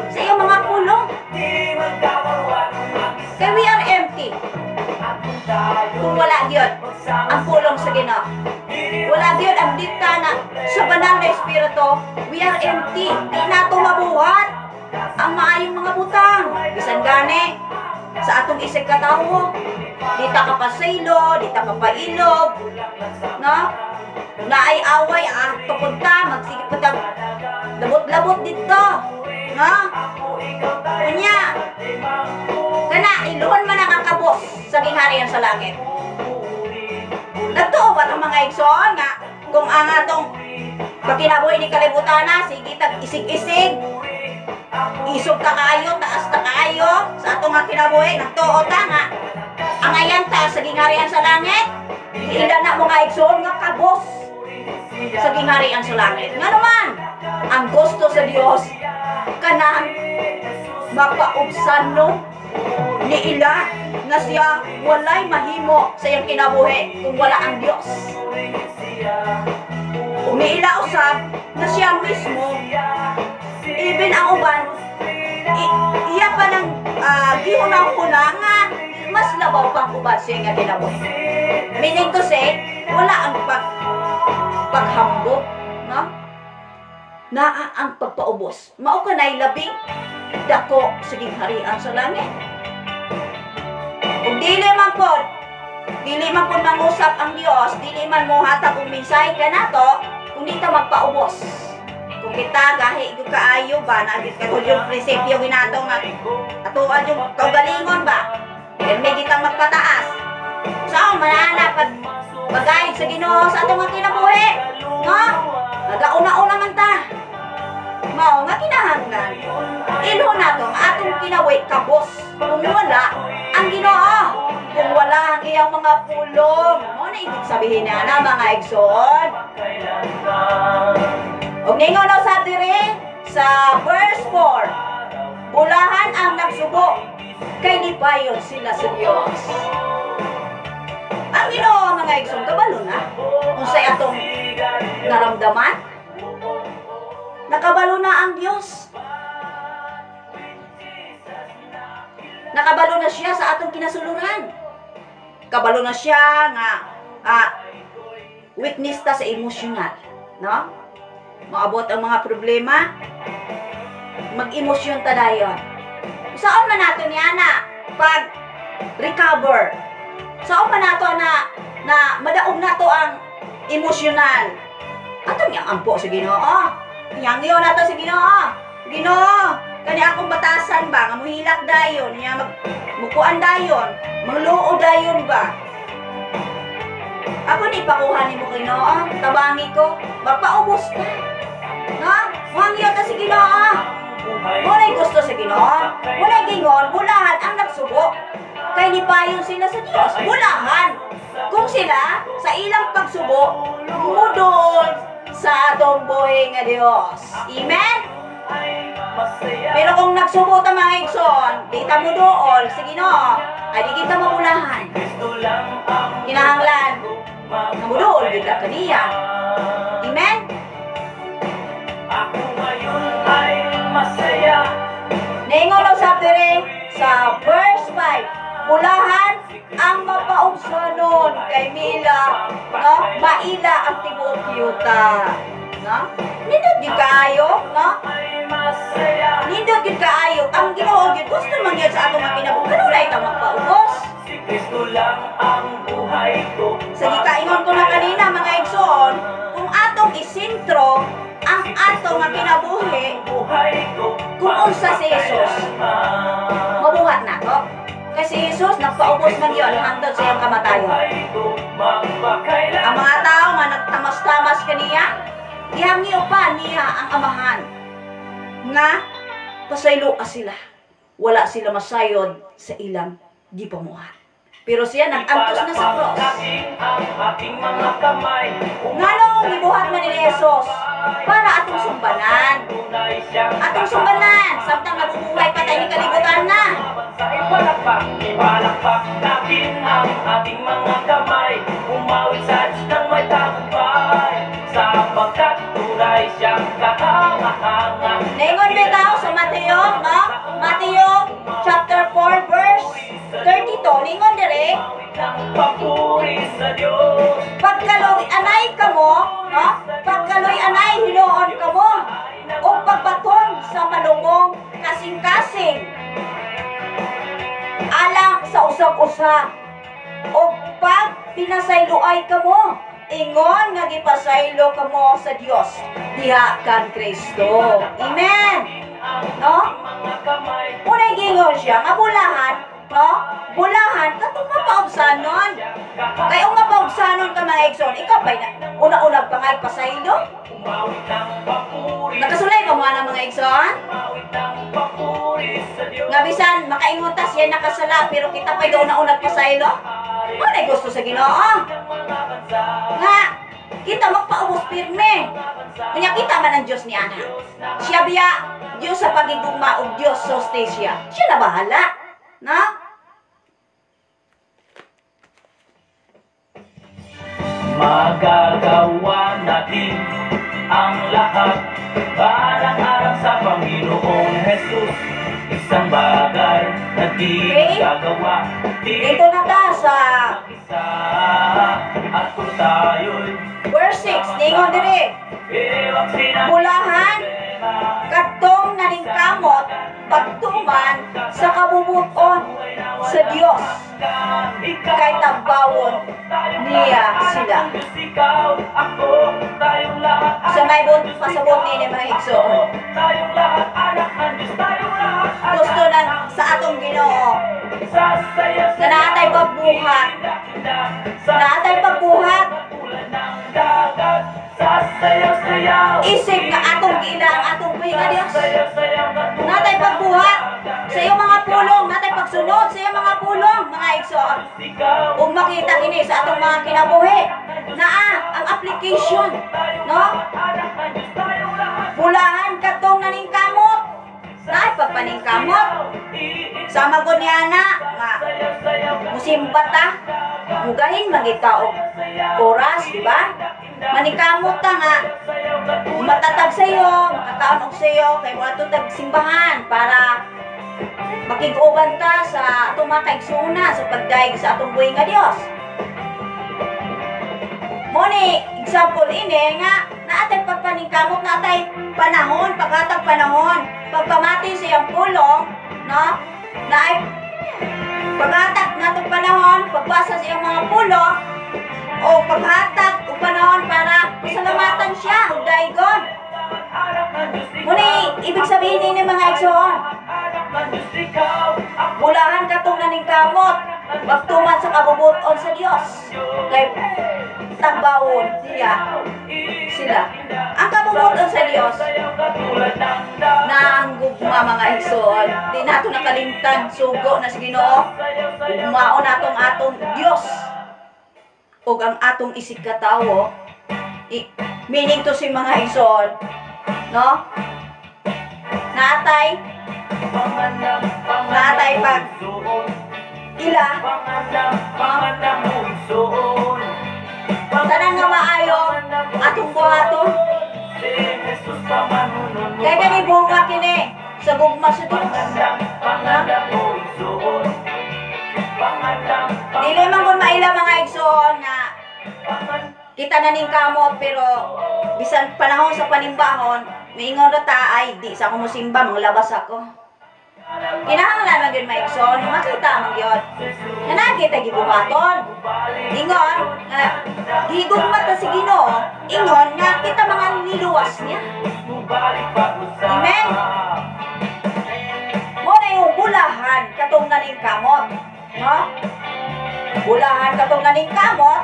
sa iyang mga pulong. Kay we are empty kung wala gyud ang pulong sa Ginoo. Wala gyud ang dita na sa Banal na Espiritu, we are empty. Di nato mabuhat ang maayong mga butang. Bisan gani sa atong isig katawo, di ta kapasaylo, di ta kapailob, no? Naay away, tukod ta, magsige pa tag labot-labot dito, no? Unya, kana iluhon man ang kabos sa gingharian sa langit. Nagtuo ba ang mga igsoon nga kung ang atong pakinabuhi ni kalibutan na, sige tag isig-isig, isog ta kaayo, taas ta kaayo sa atong nga kinabuhi, nagtuo ta nga ang ayan ta sa gingharian sa langit, ila na mga igsoon nga kabos sa gingharian sa langit. Nga naman, ang gusto sa Dios kanang mapaubsan no ni ila nga siya walay mahimo sa iyang kinabuhi kung wala ang Dios. Ug niila usab na siya mismo, even ang uban, iya pa ng gihuna-huna nga mas labaw pang uban siya nga kinabuhi. Meaning to say, wala ang paghambog, no? Naa ang pagpaubos. Mao kanay labing dako sa gingharian sa langit. Kung dili man pod mangusap ang Dios, dili man mohatag og mensahe kanato kung di ta magpaubos. Kung kita gahi gyud kaayo ba, na gyud katulad yung prinsipyo ginato nga atuan yung kaugalingon ba, may gitang magpataas. Saan manana pag pagayod sa Ginoo sa atong kinabuhi, no? Nagauna-una man ta. Mao nga kinahanglan ilho nato ang atong kinabuhi kabos kung wala ang Ginoo, kung wala ang iyang mga pulong. Mao na ibig sabihin niya na mga igsoon. Og ningon na sa diri sa verse 4, bulahan ang nagsubo kay nipayon sila sa Dios. Ang Ginoo mga igsoon kabalo na unsay atong naramdaman. Nakabalo na ang Dios. Nakabalo na siya sa atong kinasuluran. Kabalo na siya nga weakness ta sa emosyonal, no? Maabot ang mga problema, mag-emosyon ta dayon. Saan man nato niya na pag recover? Saan man nato na madaog nato ang emosyonal? Atong yang ampo sa Ginoo. Yangyo nato sa Ginoo. Ginoo, kani akong batasan ba nga muhilak dayon, niya magmukuan dayon, mangluo dayon ba? Ako ni pakuha nimo Ginoo, tabangi ko, magpaubos ka. No? Muhangyo ta sa Ginoo. Walay gusto sa Ginoo. Walay gingon, bulahan ang nagsubo. Kay nipayon sila sa Dios, bulahan. Kung sila sa ilang pagsubo, mudol sa atong buhi nga Dios. Amen? Pero kung nagsubo ta mga igsoon, di ta muduol sa Ginoo, ay di kita mabulahan. Kinahanglan namuduol gid ka kaniya. Amen? Ako ngayon ay masaya. Ningon lang sa diri sa verse 5, bulahan ang mapaubsanon kay mila, no? Maila ang tibuok yuta, no? Nindot gyud kaayo, no? Nindot gyud kaayo ang Ginoo gyud gusto man gyud sa atong mga kinabuhi. Kanunay ta magpaubos? Si Kristo lang ang buhay ko. Sa gikaingon ko na kanina mga igsoon, kung atong isentro ang atong nga kinabuhi, kung unsa si Jesus, mabuhat na to. Kasi Jesus nagpaubos man yun hangtod sa iyang kamatayon. Ang mga tao nga nagtamas-tamas kaniya, gihangyo pa niya ang amahan nga pasayloa sila. Wala sila masayod sa ilang gipamuhat. Pero siya nag-antos na sa cross. Nganong gibuhat man ni Jesus? Para atong sumbanan. Atong sumbanan samtang nabubuhay pa tayo ni kalibutan na. Ipalakpak natin ang ating mga kamay, umawit sa Diyos ng may tagumpay, sapagkat tunay siyang kahanga-hanga. Naingon bitaw sa Mateo, no? Mateo chapter 4 verse 32, ningon dire, papuri sa Dios. Pagkaloy anay kamo, no? Pagkaloy anay hinuon kamo, o pagbaton sa malungong kasing-kasing alang sa usag-usa, o pag pinasayloay kamo, ingon nga gipasaylo kamo sa Dios diha kan Kristo. Amen. No? Unay gingon siya nga bulahan, no? Bulahan katong mapaubsanon. Kay ung mapaubsanon ka mga igsoon, ikaw pa'y una-una pa nga pasaylo. Nakasulay ba mo na mga igsoon? Nga bisan makaingon ta siya nakasala pero kita pa'y una-una pasaylo. Ano gusto sa Ginoo? Nga kita magpaubos pirme. Kanya kita man ang Diyos ni ana. Siya biya Diyos sa pagigugma ug Diyos sa hostisya. Siya na bahala. Na? Magagawa natin ang lahat balang-araw sa Panginoong Jesus. Isang bagay na di gagawa. Dito na ta sa at kung tayo'y verse 6, ningon diri, bulahan kadtong naningkamot pagtuman sa kabubuton sa Dios, kay tagbawon niya sila. Sa may pasabot ni mga igsoon, gusto na sa atong Ginoo na naatay pagbuhat, naatay pagbuhat, isip nga atong giila ang atong buhi nga Dios. Natay pagbuhat sa iyong mga pulong, natay pagsunod sa iyong mga pulong, mga igsoon. Ug makita kini sa atong mga kinabuhi, naa ang application, no? Bulahan katong naningkamot, naay pagpaningkamot. Sama gud niya na nga musimba ta, mugahin magita og oras, di ba? Maningkamot ta nga matatag sa iyo, makataon og sa iyo kay moadto tag simbahan para makig-uban ta sa atong mga kaigsuonan sa pagdayeg sa atong buhi nga Dios. Mo ni example ini nga naatay pagpaningkamot, naatay panahon, paghatag panahon, pagpamati sa iyang pulong, no? Naay paghatag natong panahon, pagbasa sa iyang mga pulong, o paghatag og panahon para pasalamatan siya og daygon. Muni ibig sabihin ini mga igsoon, bulahan katong naningkamot magtuman sa kabubuton sa Dios, kay tagbawon niya sila. Ang kabubuton sa Dios na ang gugma mga igsoon, di nato nakalimtan, sugo na sa Ginoo, gugmaon natong atong Dios ug ang atong isig katawo, meaning to si mga igsoon, no? Naatay pag ila, tanan nga maayo atong buhaton, kay kani bunga kini sa gugma sa Dios. Dili man kun maila mga igsoon nga kita na ning kamot pero bisan panahon sa panimbahon miingon ra ta, ay di sa ako mosimba, manglabas ako. Kinahanglan man gyud maigsoon, makita man gyud nga naa kita gibuhaton. Ingon nga gigugma ta si Ginoo, ingon nga kita mga niluwas niya. Amen. Mo na yung bulahan katong naningkamot, no? Bulahan katong naningkamot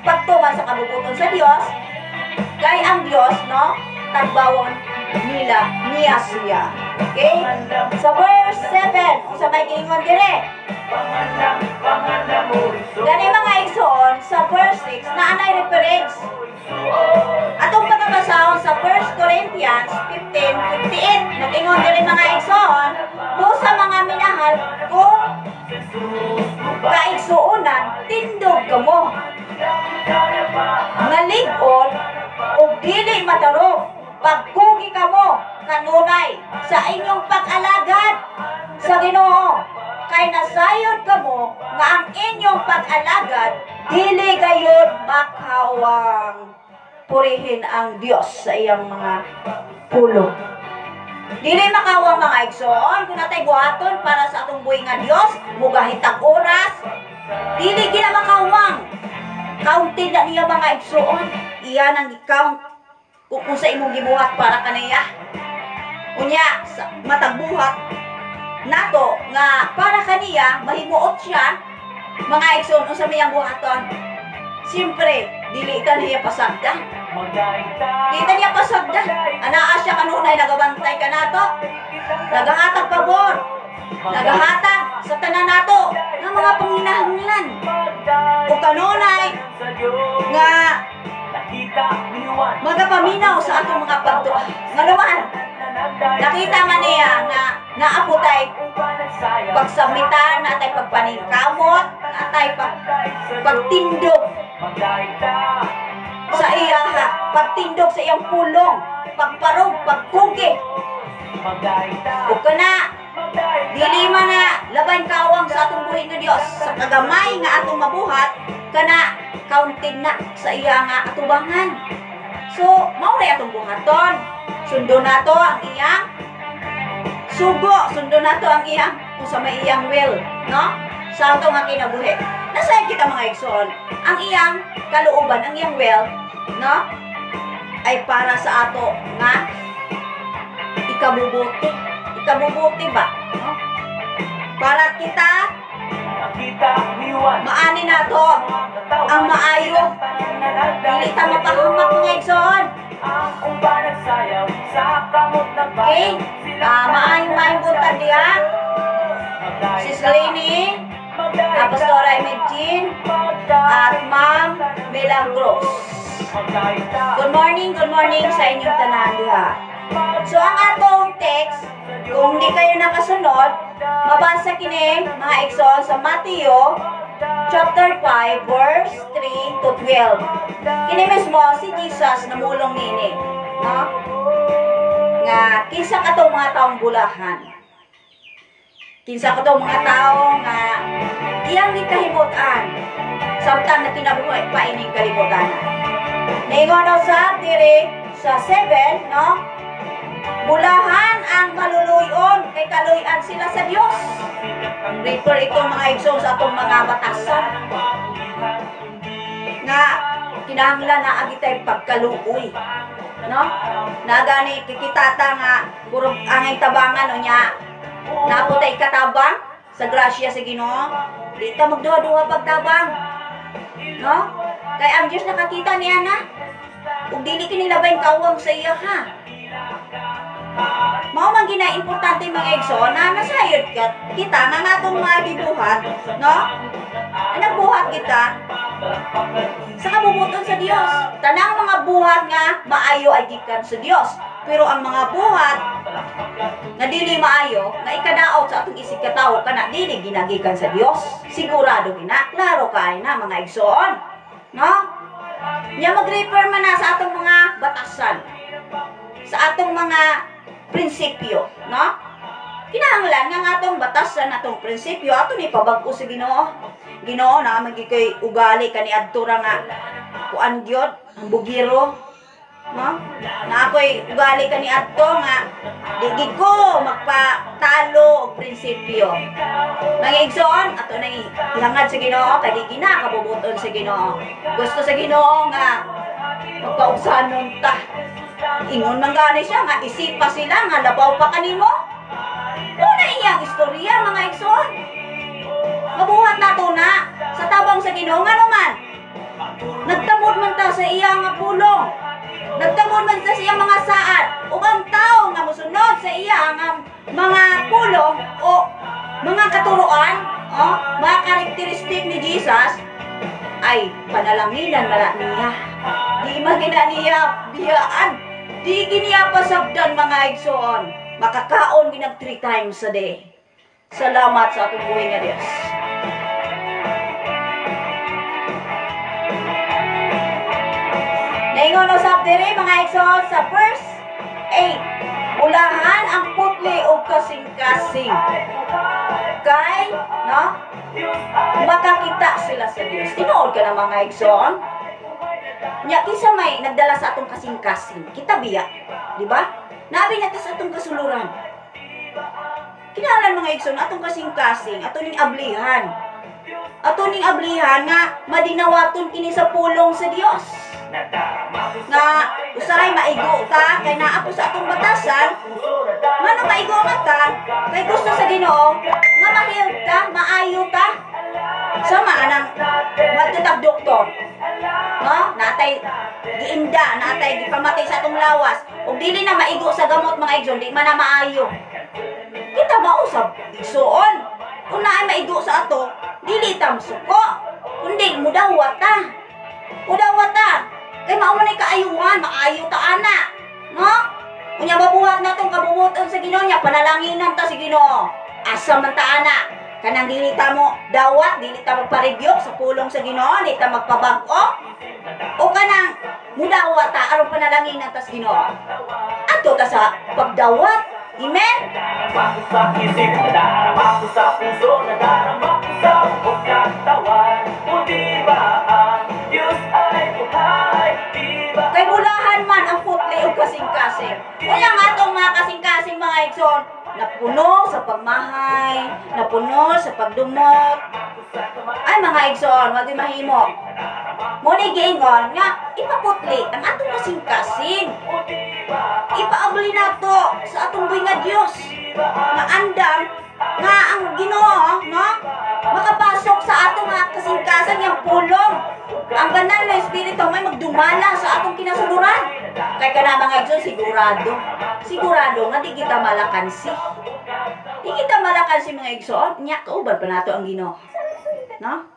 pagtuman sa kabubuton sa Dios, kay ang Dios, no, tagbawon nila niya siya. Okay? Sa verse 7, unsa may giingon dire? Gani mga igsoon, sa verse 6 na anay reference. Atong pagkabasahon sa 1 Corinthians 15:58, nag-ingon diri mga igsoon, busa mga minahal kung kaigsuonan, tindog kamo. Ngalig-on ug dili matarong, pagkugi kamo kanunay sa inyong pag-alagad sa Ginoo. Kay nasayod kamo nga ang inyong pag-alagad dili gayud makawang. Purihin ang Dios sa iyang mga pulong. Dili makawang mga igsoon kung natay buhaton para sa atong buhi nga Dios, mugahitag oras, dili gina makawang. Kaunti na niya mga igsoon, iya nang gi-count kung unsa imong gibuhat para kaniya. Unya sa matag buhat nato nga para kaniya mahimuot siya mga igsoon unsa may iyang buhaton. Siyempre, dili ka niya pasagdan. Di ta niya pasagdan. Anaa siya kanunay nagabantay ka nato. Nagahatag pabor. Nagahatag sa tanan nato ng mga panginahanglan. O kanunay nga magapaminaw sa atong mga pagtuo. Nga naman, nakita man niya nga naaputay pagsamitan, natay pagpaningkamot, natay pagtindog sa iya, pagtindog sa iyang pulong, pagparog, pagkugi. Ug kana dili man na laban kawang sa atong buhi nga Dios sa kagamay nga atong mabuhat, kana counted na sa iya nga atubangan. So mao ray atong buhaton. Sundo nato ang iyang sugo, sundo nato ang iyang unsa may iyang will, no? Sa ato nga kinabuhi. Nasayod kita mga igsoon, ang iyang kalooban, ang iyang will, no? Ay para sa ato nga ikabubuti. Ikabubuti ba, no? Para kita maani nato ang maayo. Dili ta mapahamak mga igsoon. Okay? Maayong buntag diha. Sis Lenny, Pastora Emedjin, at Ma'am Milagros. Good morning sa inyong tanan diha. So ang atong text, kung hindi kayo nakasunod, mabasa kini mga igsoon sa Matthew chapter 5 verse 3 to 12. Kini mismo si Jesus namulong nini, no? Nga kinsa katong mga taong bulahan. Kinsa katong mga tao nga iyang gikahimut-an samtang nakinabuhi pa ining kalibutan. Ningon sa diri sa 7, no? Bulahan ang maluluyon kay kaluy-an sila sa Dios. Refer ito mga igsoon sa atong mga batasan nga kinahanglan na agi tay pagkaluoy, no? Nagani kikitata nga puro angay tabangan unya napo tay katabang sa grasya sa Ginoo. Di ta magduha-duha pagtabang, no? Kay ang Dios nakakita niya na ug dili kini labay kawang sa iya ha. Mao man gina importante mga igsoon na nasayod kita nga atong mga gibuhat, no? Nagbuhat kita sa kabubuton sa Dios. Tanang mga buhat nga maayo ay gikan sa Dios. Pero ang mga buhat nga dili maayo, nga ikadaot sa atong isig katawo kana dili ginagikan sa Dios. Sigurado gina, klaro kay na mga igsoon, no? Nya mag-refer man na sa atong mga batasan, sa atong mga prinsipyo, no? Kinahanglan nga atong batasan, atong prinsipyo ato ni pabag-o sa Ginoo. Ginoo na magigay ugali kaniadto ra nga kuan gyud, ang bugiro, no? Na ako'y ugali kaniadto nga di gid ko magpatalo og prinsipyo. Mga igsoon, ato nang ihangad sa Ginoo kay di gina kabubuton sa Ginoo. Gusto sa Ginoo nga magpaugsanon ta. Ingon man gani siya nga isipa sila nga labaw pa kanimo. Una iyang istorya mga igsoon. Mabuhat nato na sa tabang sa Ginoo nga naman. Nagtamod man ta sa iya nga pulong. Nagtangod man sa siyang mga saad. Ug ang tao nga mosunod sa iya nga mga pulong o mga katuroan, oh, mga karakteristik ni Jesus, ay panalanginan man niya. Di man gina niya biyaan. Di giniya pasabdan mga igsoon. Makakaon ginag 3 times a day. Salamat sa atong buhi nga Dios. Naingon usab diri mga igsoon sa verse 8. Ulahan ang putli og kasing-kasing. Kay, no? Makakita sila sa Dios. Tinuod ka na mga igsoon. Nya kinsa may nagdala sa atong kasing-kasing? Kita biya, di ba? Nabi na ta sa atong kasuluran. Kinahanglan mga igsoon atong kasing-kasing, ato ning ablihan. Ato ning ablihan nga madinawaton kini sa pulong sa Dios. Nga usahay maigo ta kay naa po sa atong batasan, ngano maigo man ta kay gusto sa Ginoo nga ma-healed ta, maayo ta. Sama anang magtutag doktor. No? Natay giinda, natay gipamatay sa atong lawas. Ug dili na maigo sa gamot mga igsoon, di man na maayo. Kita mausab igsoon. Kung naay maigo sa ato, dili ta musuko, kundi mudawat ta. Mudawat ta. Kay mao man ay kaayuhan, maayo ta ana. No? Unya mabuhat natong kabubuton sa Ginoo nya, panalanginan ta sa Ginoo. Asa man ta ana? Kanang dili ta mo dawat, dili ta magparebyok sa pulong sa Ginoo, dili ta magpabag-o. O kanang mudawat ta aron panalanginan ta sa Ginoo. Adto ta sa pagdawat. Amen. Nadarama ko sa isip, nadarama ko sa puso, nadarama ko sa buong katawan. O di ba ang Diyos ay buhay? Di ba? Kay bulahan man ang putli o kasing-kasing. Kaya nga itong mga kasing-kasing mga igsoon, napuno sa pagmahay, napuno sa pagdumot. Ay mga igsoon, wag mahimo. Muna giingon nga ipaputli ang atong kasing-kasing. Ipaabli nato sa atong buhi nga Dios. Nga andam nga ang Ginoo, no? Makapasok sa atong mga kasing-kasing yang pulong. Ang banal na espiritu may magdumala sa atong kinasuluran. Kay kana mga igsoon sigurado. Sigurado nga di kita malakansi. Di kita malakansi mga igsoon, nya kauban pa nato ang Ginoo. No?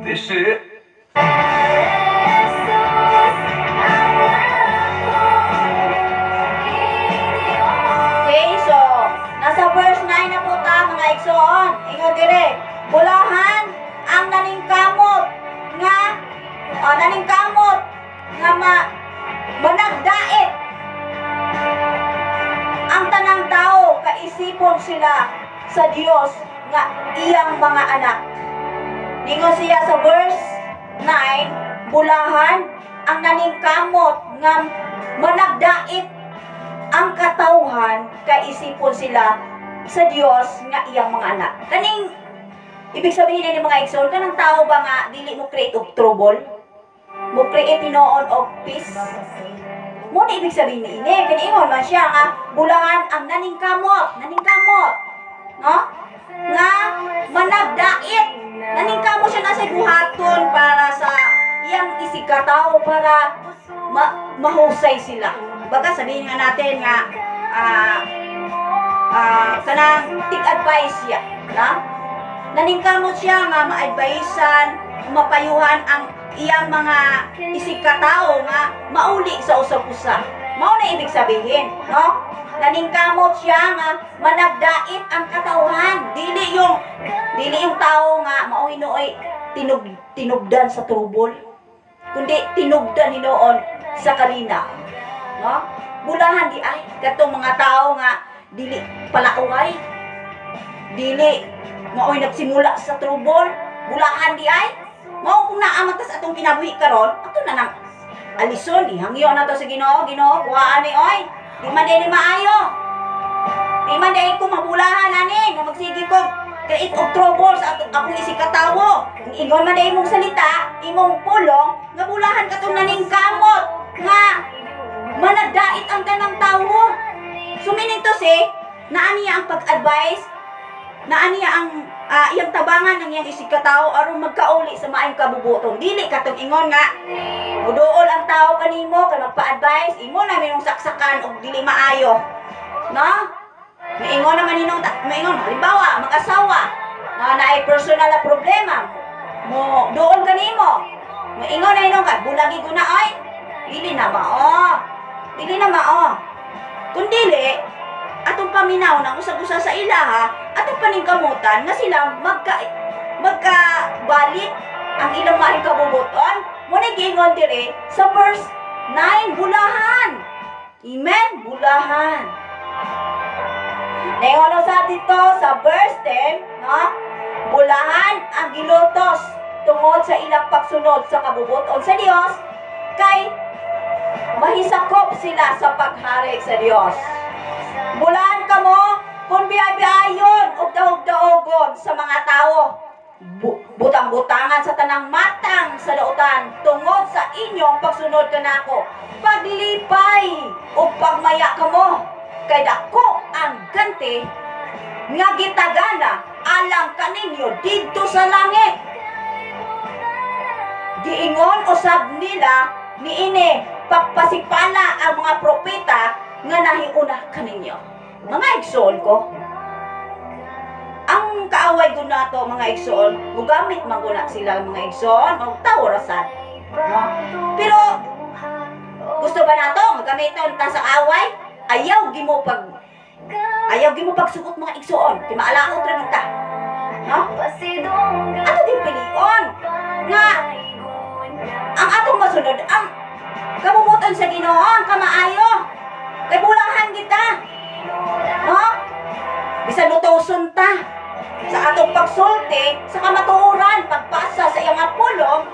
This is Okay, so nasa verse 9 na po ta mga igsoon. Ingon dire, bulahan ang naningkamot nga naningkamot nga managdait ang tanang tao kaisipon sila sa Dios nga iyang mga anak. Ningon siya sa verse 9, bulahan ang naningkamot nga managdait ang katawhan kaisipon sila sa Dios nga iyang mga anak. Kaning ibig sabihin ni mga igsoon, kanang tao ba nga dili mo create og trouble? Mo create hinoon og peace? Mo na ibig sabihin ni ini. Kaniingon man siya nga bulahan ang naningkamot, naningkamot, no? Nga managdait. Naningkamot siya na sa buhaton para sa iyang isigkatao para mahusay sila. Baga sabihin nga natin nga kanang take advice siya, na? Naningkamot siya nga ma-advisean, mapayuhan ang iyang mga isigkatao nga mauli sa usab-usa. Mao na ibig sabihin, no? Naningkamot siya nga managdait ang katawhan. Dili yung tao nga mao hinuoy tinugdan sa trouble, kundi tinugdan hinuon sa kalinaw. No? Bulahan di ay katong mga tao nga dili palauhay, dili maoy nagsimula sa trouble, bulahan di ay. Mao kung naa man ta sa atong kinabuhi karon, ato na nang alison, ihangyo na to sa Ginoo. Ginoo, kuhaan ni oy. Di man dili maayo. Di man dili ko mabulahan ani, nga magsige ko Create og trouble sa akong isikatawo. Ingon man na imong salita, imong pulong, nga bulahan katong naningkamot, nga managdait ang tanang tawo. So meaning to say, naa niya ang pag-advise, naa niya ang iyang tabangan ng iyang isigkatao aron magkauli sa maayong kabubuton. Dili katong ingon nga muduol ang tao kanimo kay magpa-advise, imo na minong saksakan og dili maayo. No? Maingon naman ninong maingon halimbawa mag-asawa na naay personal na problema, mo duol kanimo. Maingon na inong ka bulagi ko na ay dili na mao. Dili na mao. Kung dili, atong paminaw ng usag-usa sa ilaha, atong paningkamutan nga sila magkabalik ang ilang maayong kabubuton. Muna giingon diri sa verse 9, bulahan. Amen, bulahan. Ningon sa dito sa verse 10, no? Bulahan ang gilutos tungod sa ilang pagsunod sa kabubuton sa Dios, kay mahisakop sila sa paghari sa Dios. Bulahan kamo kung biyabiyayon og daog-daogon sa mga tao. Butang-butangan sa tanang matang sa lautan tungod sa inyong pagsunod kanako. Paglipay ug pagmaya kamo kay dako ang ganti nga gitagana alang kaninyo didto sa langit. Giingon usab nila niini pagpasipala ang mga propeta nga nahiuna kaninyo. Mga igsoon ko, ang kaaway ko nato mga igsoon, mugamit man ko na sila mga igsoon, og tawo ra sad. No? Pero gusto ba nato gamiton ta sa away? Ayaw gimo pagsugot mga igsoon, kay maalaot ra ta. No? Ato din pilion nga ang atong masunod ang kabubuton sa Ginoo, ang kamaayo. Kay bulahan kita. No? Bisan lutoson ta sa atong pagsulti sa kamatuoran, pagpasa sa iyang pulong,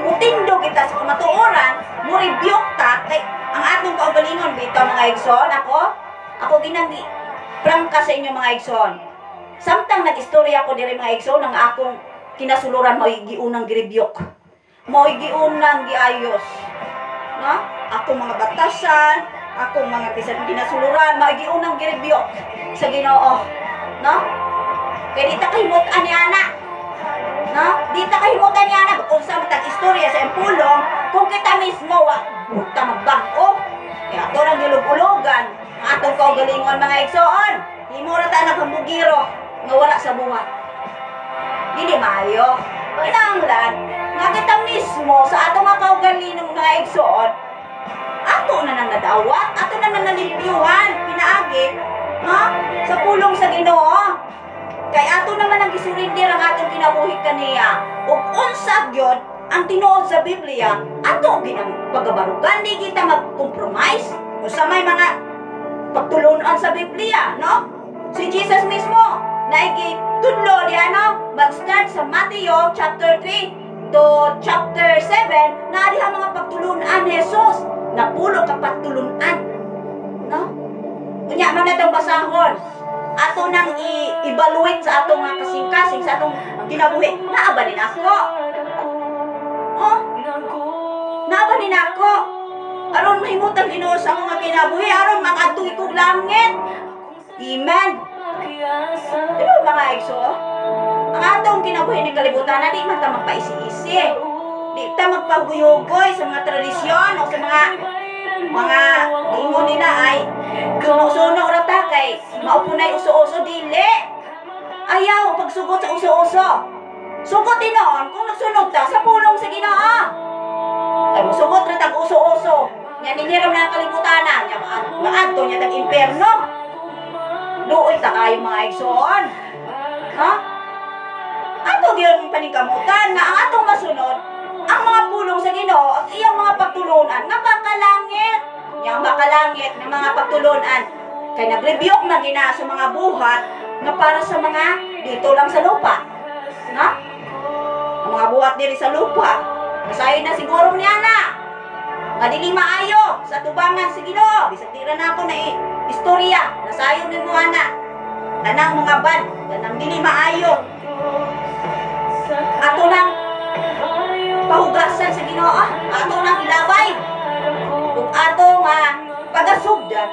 mutindo kita sa kamatuoran, mo-rebuke ta kay ang atong kaugalingon bitaw mga igsoon. Ako ginang prangka sa inyo mga igsoon. Samtang nag-istorya ko diri mga igsoon, ang akong kinasuluran mao'y giunang gi-rebuke, mao'y giunang giayos. No? Akong mga batasan, akong mga ginasuluran, mao'y giunang gi-rebuke sa Ginoo. No? Kay di ta kahimutan ni ana. No? Di ta kahimutan ni ana kung sa matag istorya sa impulong, kung kita mismo wa buta magbag-o. Kaya ato nang gilug-ulogan ang atong kaugalingon mga igsoon. Himo ra ta naghambugiro nga wala sa buhat. Dili maayo. Kinahanglan nga kita mismo sa atong mga kaugalingon mga igsoon, ato na nang nadawat, ato na nang nalimpyuhan pinaagi, no? Sa pulong sa Ginoo. Kay ato naman ang gisurinder ang atong kinabuhi kaniya. Ug unsa gyud ang tinuod sa Biblia, ato ginang pagabarugan, di kita mag-compromise unsa may mga pagtulunan sa Biblia, no? Si Jesus mismo naigitudlo diha, no? Mag-start sa Matthew chapter 3 to chapter 7, na diha mga pagtulunan ni Jesus, napulo ka pagtulunan, no? Unya man natong basahon, ato nang i-evaluate sa atong mga kasing-kasing, sa atong kinabuhi. Naa ba din ako? Oh, naa ba din ako? Aron mahimutang Ginoo sa akong mga kinabuhi, aron makadto ikog langit. Amen. Pero mga igso, ang atong kinabuhi ng kalibutan na di man ta magpaisi-isi. Di ta magpaguyugoy sa mga tradisyon o sa mga ingon nila ay suno-suno ra ta kay maupunay uso-uso. Dili. Ayaw pagsugot sa uso-uso. Sugot tinuon kung nagsunog ta sa pulong sa Ginoo. Kay mosugot ra tag uso-uso. Nya niniram na ang kalibutan na, nya maadto nya tag impierno. Luoy ta kayo mga igsoon. Ha? Ato gyud paningkamutan nga ang atong masunod ang mga pulong sa Ginoo at iyang mga pagtulunan nga makalangit. Yang makalangit nga mga pagtulunan kay nagrebuke na gina sa mga buhat nga para sa mga dito lang sa lupa. Na? Ang mga buhat diri sa lupa. Nasayon na siguro niya na. Nga dili maayo sa tubangan sa Ginoo. Bisag di ra na ako na istorya. Nasayon nimo ana. Tanang mga bad, tanang dili maayo, ato nang pahugasan sa Ginoo, ato nang ilabay. Ug ato nga pagasugdan,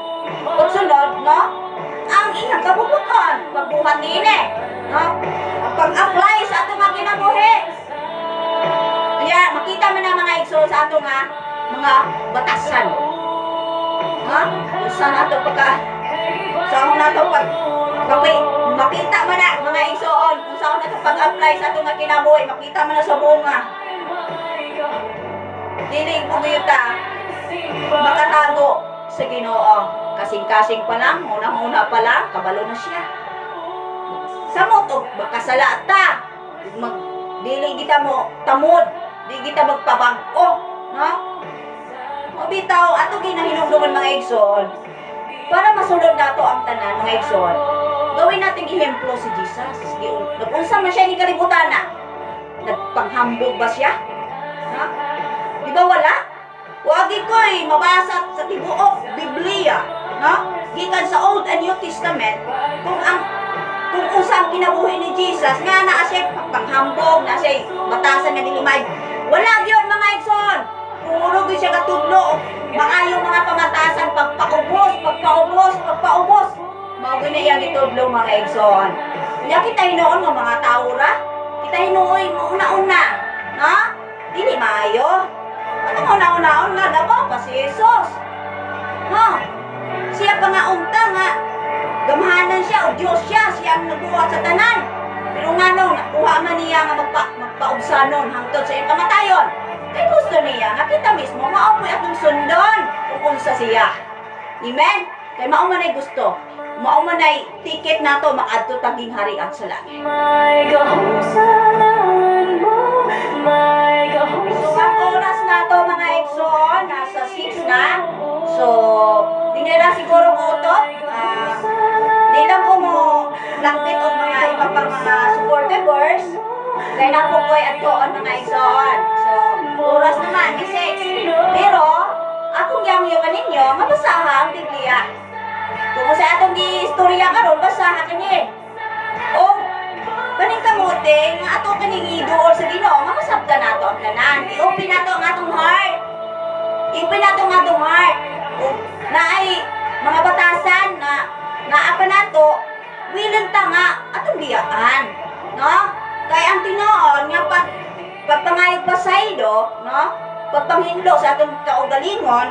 pagsunod, no? Ang iyang kabubut-on, pagbuhat niini, no? Pag-apply sa ato nga kinabuhi. Kaya makita man ang mga igsoon sa ato nga mga batasan. Ha? Usa na ato pagka sa nato pag kapay makita man na mga igsoon kung saan nato pag-apply sa ato nga kinabuhi, makita man na sa bunga. Dili po ta makatago sa Ginoo. Kasing-kasing pa lang, una-una pa lang, kabalo na siya. Samot og makasala ta. Dili kita mo tamod, di kita magpabag-o, no? O bitaw ato ginahinumduman mga igsoon. Para masulod nato ang tanan mga igsoon. Gawin nating ehemplo si Jesus. Nag-unsa man siya ni kalibutan na? Nagpanghambog ba siya? Ha? Di ba wala? Wagi ko'y mabasa sa tibuok Biblia, no? Gikan sa Old and New Testament kung unsa ang kinabuhi ni Jesus nga naa siya panghambog, naa siya batasan nga dili may. Wala gyud mga igsoon. Puro gyud siya katudlo maayong mga pamatasan, pagpaubos, pagpaubos, pagpaubos. Mao gyud na iyang gitudlo mga igsoon. Nya kita hinuon nga mga tawo ra, kita hinuoy una-una, no? Dili maayo. Anong una-unaon nga labaw pa si Jesus? No? Siya pa nga unta nga gamhanan siya o Diyos siya, siya ang nagbuhat sa tanan. Pero nga no, nakuha man niya nga magpaubsanon hangtod sa iyang kamatayon. Kay gusto niya nga kita mismo mao po'y atong sundon kung unsa siya. Amen? Kay mao man ay gusto, mao man ay ticket nato maadto taging harian sa langit. So, ang oras nato mga igsoon, nasa 6 na. So, di nila siguro utot. Di lang ko mo langpit og mga iba pang mga supporters. Kaya na po ko'y adtoon mga igsoon. So, oras naman, 6. Pero, akong yangyo kaninyo, nga basaha ang Biblia. Kung sa atong gi-istorya karon, basaha kini. O, kaning kamote, nga ato kaning iduol sa Ginoo, nga masabtan nato ang tanan. I-open nato ang atong heart. I-open nato ang atong heart. O, naay mga batasan na naa pa nato, willing ta nga atong biyaan, no? Kay ang tinuod nga pagpangayog pasaylo, no? Pagpanghinlo sa atong kaugalingon,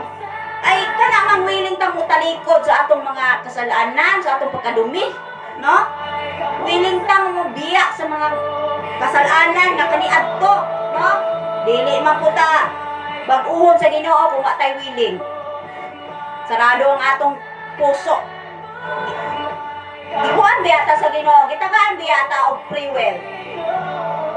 ay kana mang willing ta mo talikod sa atong mga kasalanan, sa atong pagkadumi, no? Willing ta mo biya sa mga kasalanan nga kaniadto, no? Dili man po ta bag-uhon sa Ginoo kung wa tay willing. Sarado ang atong puso. Gikuan biyata sa Ginoo, gitagaan biyata og free will.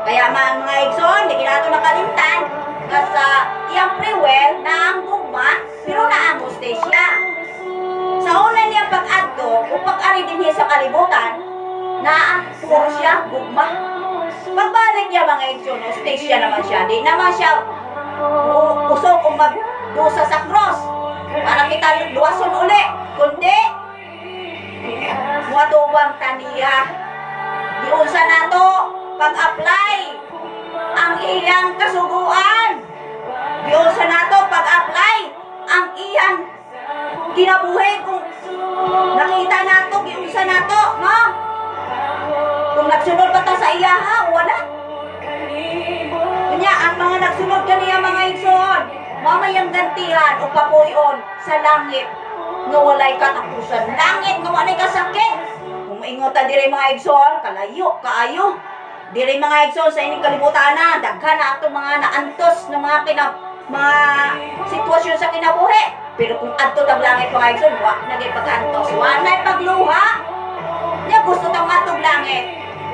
Kaya mga igsoon, di kinato nakalimtan nga sa iyang free will na ang gugma, pero na ang hustisya. Sa una niyang pag-adto o pag-ari dinhi sa kalibutan, na puro siya gugma. Pagbalik niya mga igsoon, hustisya naman siya. Di naman siya usog o magdusa sa cross para kita luwason uli, kundi muatubang taniya. Giunsa nato pag-apply ang iyang kasuguan. Giunsa nato pag-apply ang iyang kinabuhi. Kung nakita nato, giunsa nato, no? Kung nagsunod pa ta sa iya, ha, wala. Kanya, ang mga nagsunod kaniya mga igsoon, mamayang gantihan o papuyon sa langit nga walay katapusan. Langit nga walay kasakit. Kung maingot ta diri mga igsoon, kalayo, kaayo. Diri mga igsoon sa ining kalibutan na, daghan na atong mga naantos na mga sitwasyon sa kinabuhi. Pero kung adto tag langit mga igsoon, wa na gyud pag-antos, wa na pagluha. Nya gusto tang atong langit.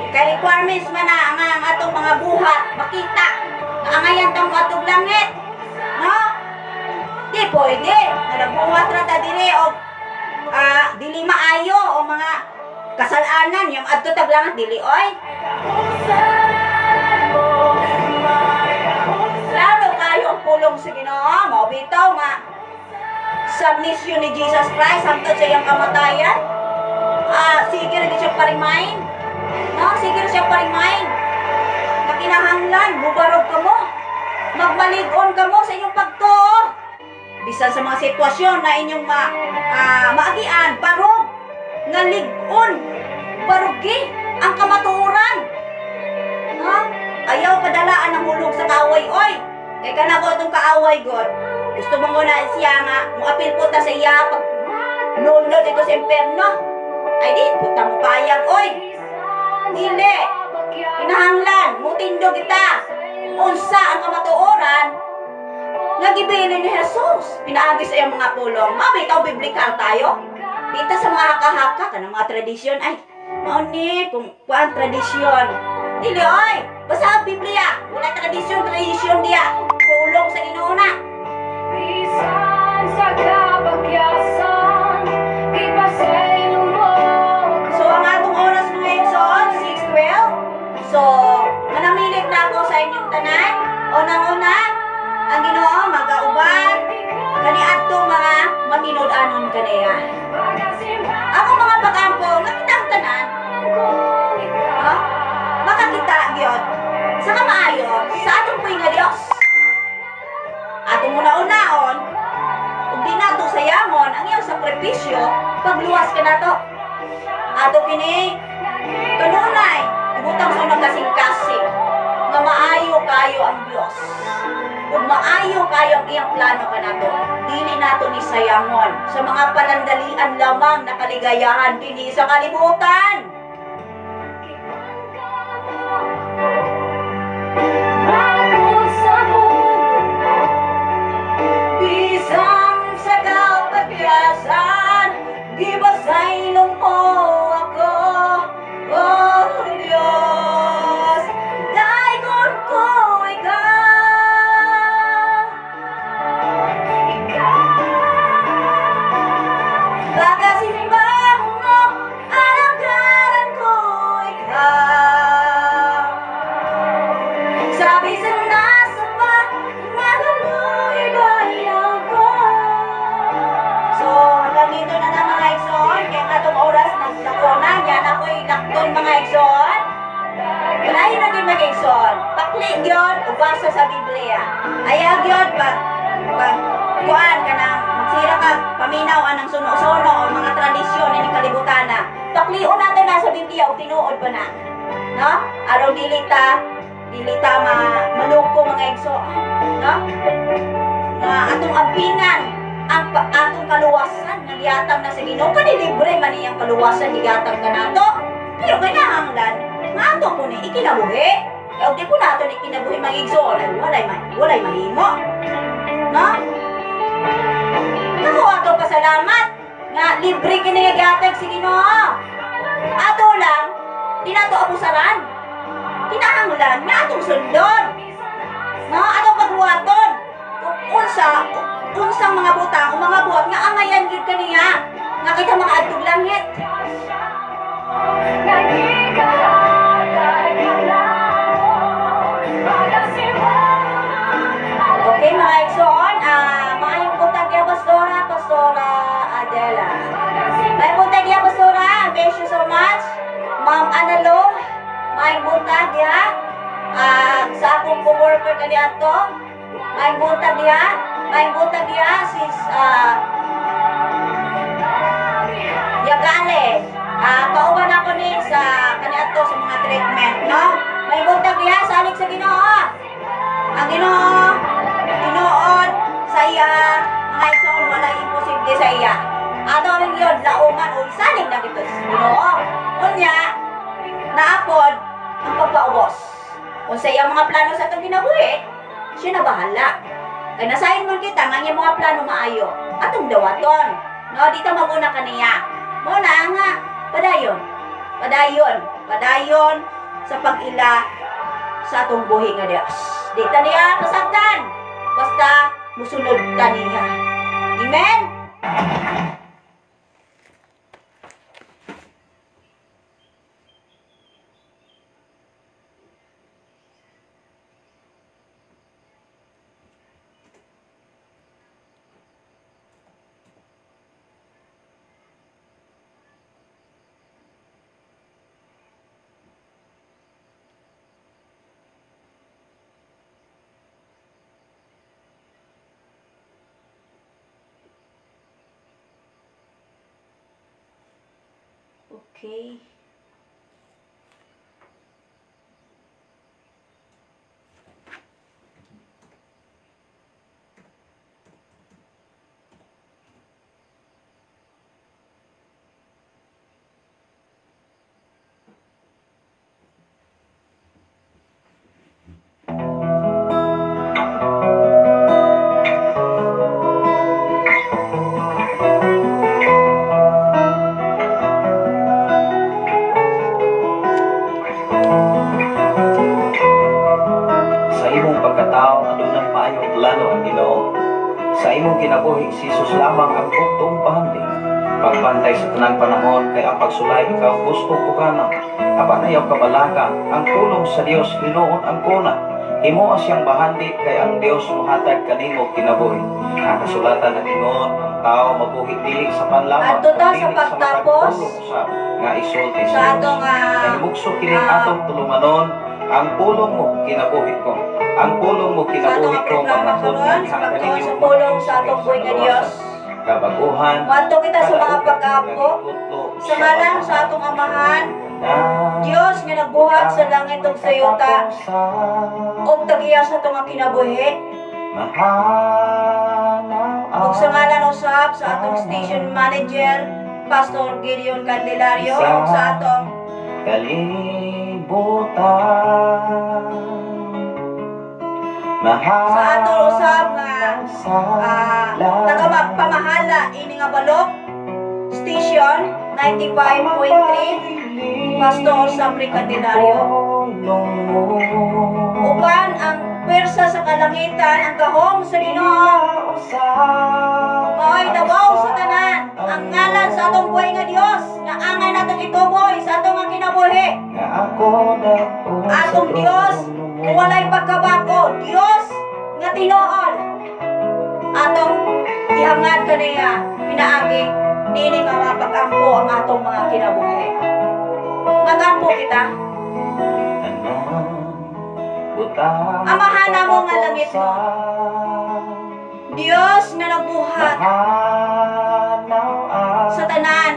Kay requirements man na ang atong mga buhat makita nga angayan tang atong langit. No? Di pwede nga nagbuhat ra ta diri og dili maayo o mga kasalanan yung adto tag langit dili oy. Klaro kayo ang pulong sa Ginoo, mao bitaw nga submission ni Jesus Christ hangtod sa iyang kamatayan. Sige ra gyud siya pa-remind. No, sige ra siya pa-remind. Na kinahanglan mubarog kamo. Magmalig-on kamo sa inyong pagtuo. Bisan sa mga sitwasyon na inyong maagian, barog nga lig-on, barugi ang kamatuoran. Ha? Ayaw kadalaan ang hulog sa kaaway, oy. Kay kana ko itong kaaway, God. Gusto mo muna siya nga, muapil po ta sa iya pag nunod dito sa imperno. Ay di, puta mo payag, oy. Dili. Kinahanglan, mutindog kita. Unsa ang kamatuoran nga gibilin ni Jesus. Pinaagi sa iyang mga pulong. Mabitaw biblikal tayo. Dita sa mga haka-haka, kanang mga tradisyon, ay, mauni, kung kuan tradisyon. Dili, oy, basta ang Biblia. Wala tradisyon, tradisyon diya. Pulong sa Ginoo na. So, ang atong oras mga igsoon, 6:12. So, manamilit na ako sa inyong tanan. Unang-una, ang Ginoo magauban kaniadtong mga matinud-anon kaniya. Ako mga pag-ampo, nakita ang tanan. Ha? Makakita gyud sa kamaayo sa atong puy nga Dios. Atong una-unaon, ug di nato sayangon ang iyang sakripisyo, pagluwas kanato. Ato kini kanunay ibutang sa unang kasing-kasing nga maayo kayo ang Dios. Ug maayo kayo ang iyang plano kanato. Dili nato ni sayangon sa mga panandalian lamang na kaligayahan dinhi sa kalibutan. Bisan sa kapagyasan, gibasaylong mo ako, oh Diyos, daygon ko ikaw. Pagkasimbang mo, alangkaran ko ikaw. Sabi sa nasa pa, magaluy-bayaw ko. So, hanggang dito na na mga igsoon. Kaya nga itong oras, nagdako na. Yan ako'y lakton mga igsoon. Palahin na yun mga igsoon. Pakli yun, ubasa sa Biblia. Ayaw yun, pag kuan ka na, magsira ka, paminaw anang suno-suno o mga tradisyon ini kalibutan na. Paklion natin na sa Biblia o tinuod pa na. No? Araw dilita, dilita maloko mga igsoon. No? Nga atong ampingan ang atong kaluwasan nga gihatag na sa Ginoo, kani libre man iyang kaluwasan gihatag kanato. Pero kinahanglan nga ato po ni ikinabuhi. Kaya og di po nato ni ikinabuhi mga igsoon, ay walay mahimo. No? Ako ato pasalamat nga libre kini nga gihatag sa Ginoo. Ato lang di nato abusaran. Kinahanglan nga atong sundon. No, atong pagbuhaton. Kung unsang mga butang o mga buhat nga angayan gyud kaniya nga kita makaadtog langit. Okay mga igsoon, maayong buntag ya Pastora, Pastora Adela. Maayong buntag ya Pastora, thank you so much. Ma'am Analo, maayong buntag ya. Sa akong co-worker kaniadto, maayong buntag ya. Maayong buntag ya sis Yagale. Kauban ako ni sa kaniadto sa mga treatment, no? Maayong buntag ya, salig sa Ginoo. Ang Ginoo tinuod sa iya, mga igsoon, wala imposible sa iya. Ato rin yun, laungan o isalig na kito sa Ginoo. Unya, naapod ang pagpaubos. Kung sa iya mga plano sa itong kinabuhi, siya na bahala. Kaya nasahin mo kita, nga iyang mga plano maayo, atong dawaton. No, dito maguna kaniya. Muna nga, padayon. Padayon. Padayon sa pag-ila sa atong buhi nga Dios. Dito niya pasagdan. Basta musunod ta niya. Amen? Okay. Sa imong kinabuhi, si Jesus lamang ang bugtong bahandi. Pagbantay sa tanang panahon, kay ang pagsulay ikaw gusto pukana. Apan ayaw kabalaka, ang pulong sa Dios hinuon ang kuna. Himoa siyang bahandi, kay ang Dios muhatag kanimo kinabuhi. Ang kasulatan nag-ingon, ang tao mabuhi dili sa panlamang, Adto ta sa pagtapos nga isulti sa atong nahimugso kining atong tulumanon, ang pulong mo kinabuhi ko. Ang pulong mo kinabuhi ko, karon sa pagtuon sa pulong sa atong buhi nga Dios. Kabaguhan. Moadto kita sa mga pag-ampo sa ngalan sa atong Amahan, Dios nga nagbuhat sa langit ug sa yuta ug tagiya sa atong kinabuhi. Ug sa ngalan usab sa atong station manager, Pastor Gideon Candelario, ug sa atong kalibutan. Sa atong usab nga taga-pamahala ini nga balok station 95.3, Pastor Sapri Candelario. Uban ang pwersa sa kalangitan, ang gahom sa Ginoo mao'y dabaw sa tanan. Ang ngalan sa atong buhay nga Dios nga angay natong ituboy sa atong nga kinabuhi. Atong Dios walay pagkabako, Dios nga tinuod. Atong ihangad kaniya pinaagi niini nga mapag-ampo ang atong mga kinabuhi. Mag-ampo kita. Amahan namo nga langit mo, Dios nga nagbuhat sa tanan,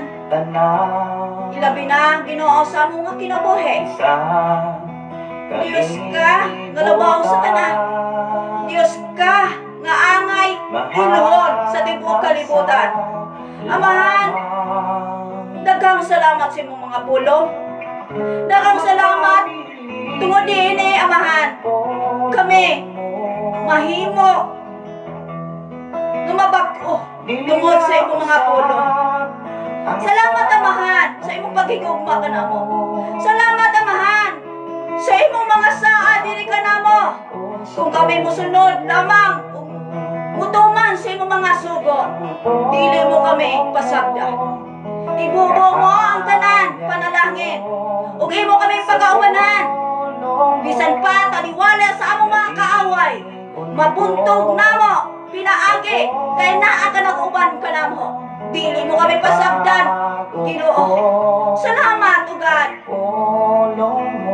ilabi na Ginoo sa among nga kinabuhi. Dios ka nga labaw sa tanan. Dios ka nga angay ilhon sa tibuok kalibutan. Amahan, daghang salamat sa imong mga pulong. Daghang salamat tungod niini, Amahan. Kami mahimo nga mabag-o tungod sa imong mga pulong. Salamat, Amahan, sa imong paghigugma kanamo. Salamat, Amahan, sa imong mga saa diri kanamo. Kung kami mosunod lamang mutuman sa imong mga sugo, dili mo kami pasagdan. Ibubo mo ang tanan panalangin ug imo kami pagaubanan. Bisan pa taliwala sa among mga kaaway, mabuntog namo pinaagi kay naa ka nag-uban kanamo. Dili mo kami pasagdan, Ginoo. Salamat, O God.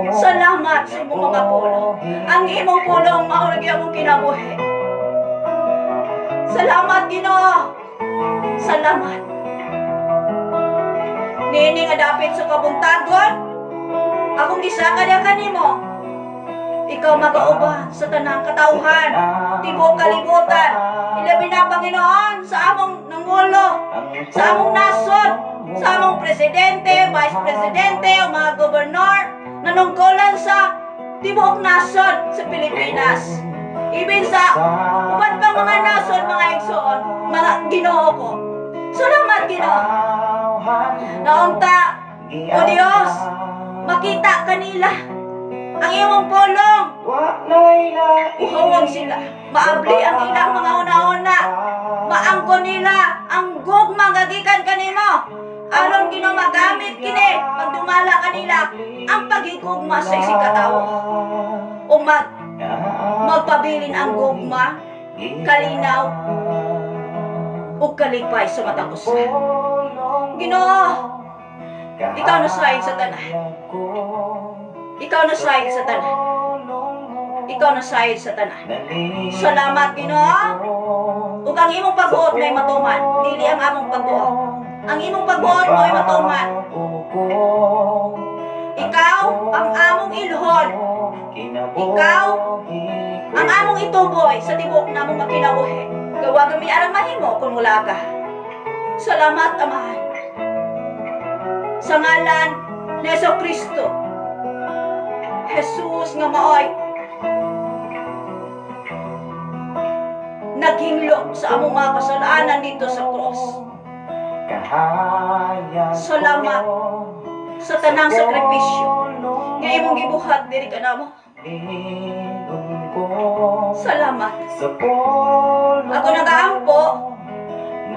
Salamat sa imong mga pulong. Ang imong pulong mao ra gyud among kinabuhi. Salamat, Ginoo. Salamat. Niini nga dapit sa kabuntagon, akong gisaka diha kanimo. Ikaw magauban sa tanang katawhan, tibuok kalibutan. Ilabi na, Panginoon, sa among nangulo, sa among nasod, sa among presidente, vice presidente, o mga gobernador, nanungkulan sa tibuok nasod sa Pilipinas. Ibig sa uban pang mga nasod, mga igsoon, mga Ginoo ko. Salamat, Ginoo. Naunta, O Dios, makita kanila ang imong pulong. Uhawag sila, maabli ang ilang mga una-una, maangko nila ang gugma nga gikan kanimo. Aron Ginoo magamit kini, magdumala kanila ang paghigugma sa isig katawo. O magpabilin ang gugma, kalinaw ug kalipay sa matag usa. Ginoo, ikaw na sayid sa tanan. Ikaw na sayid sa tanan. Ikaw na sayid sa tanan. Salamat, Ginoo. Ug ang imong pagbuot may matuman, dili ang among pagbuot. Ang imong pagbuot mo'y matuman. Ikaw ang among ilhon. Ikaw ang among ituboy sa tibok namong nga kinabuhi. Gawa kami arang mahimo kung wala ka. Salamat, Amahan. Sa ngalan ni Hesu Kristo. Jesus nga maoy naghinglo sa among mga kasalanan dito sa cross. Salamat sa tanang sakripisyo nga imong gibuhat diri kanamo. Salamat. Ako nagaampo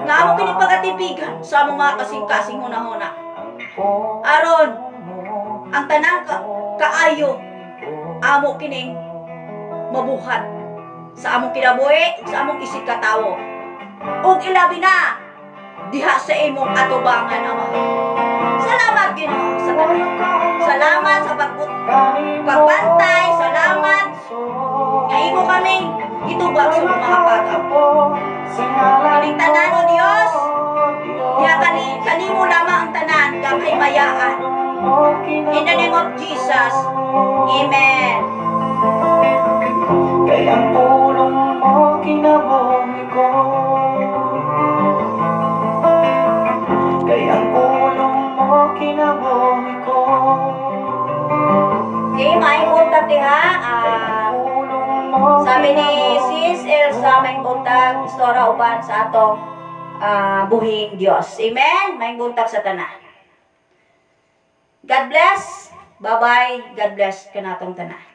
nga amo kini pagatipigan sa among mga kasing-kasing hunahuna. Aron ang tanang kaayo amo kining mabuhat sa among kinabuhi, sa among isig katawo. Ug ilabi na diha sa imong atubangan, Ama. Salamat, Ginoo, sa tanan. Salamat sa pagbantay, salamat nga imo kaming itubag sa mga pag-ampo. Kining tanan, O Dios, diha kanimo lamang ang tanan kahimayaan. In the name of Jesus, Amen. Kay ang pulong mo kinabuhi ko. Kay ang pulong mo kinabuhi ko. Okay, maayong buntag diha. Sabi ni Sis Elsa, maayong buntag, istorya uban sa atong buhing Dios. Amen. Maayong buntag sa tanan. God bless. Bye-bye. God bless kanatong tanan.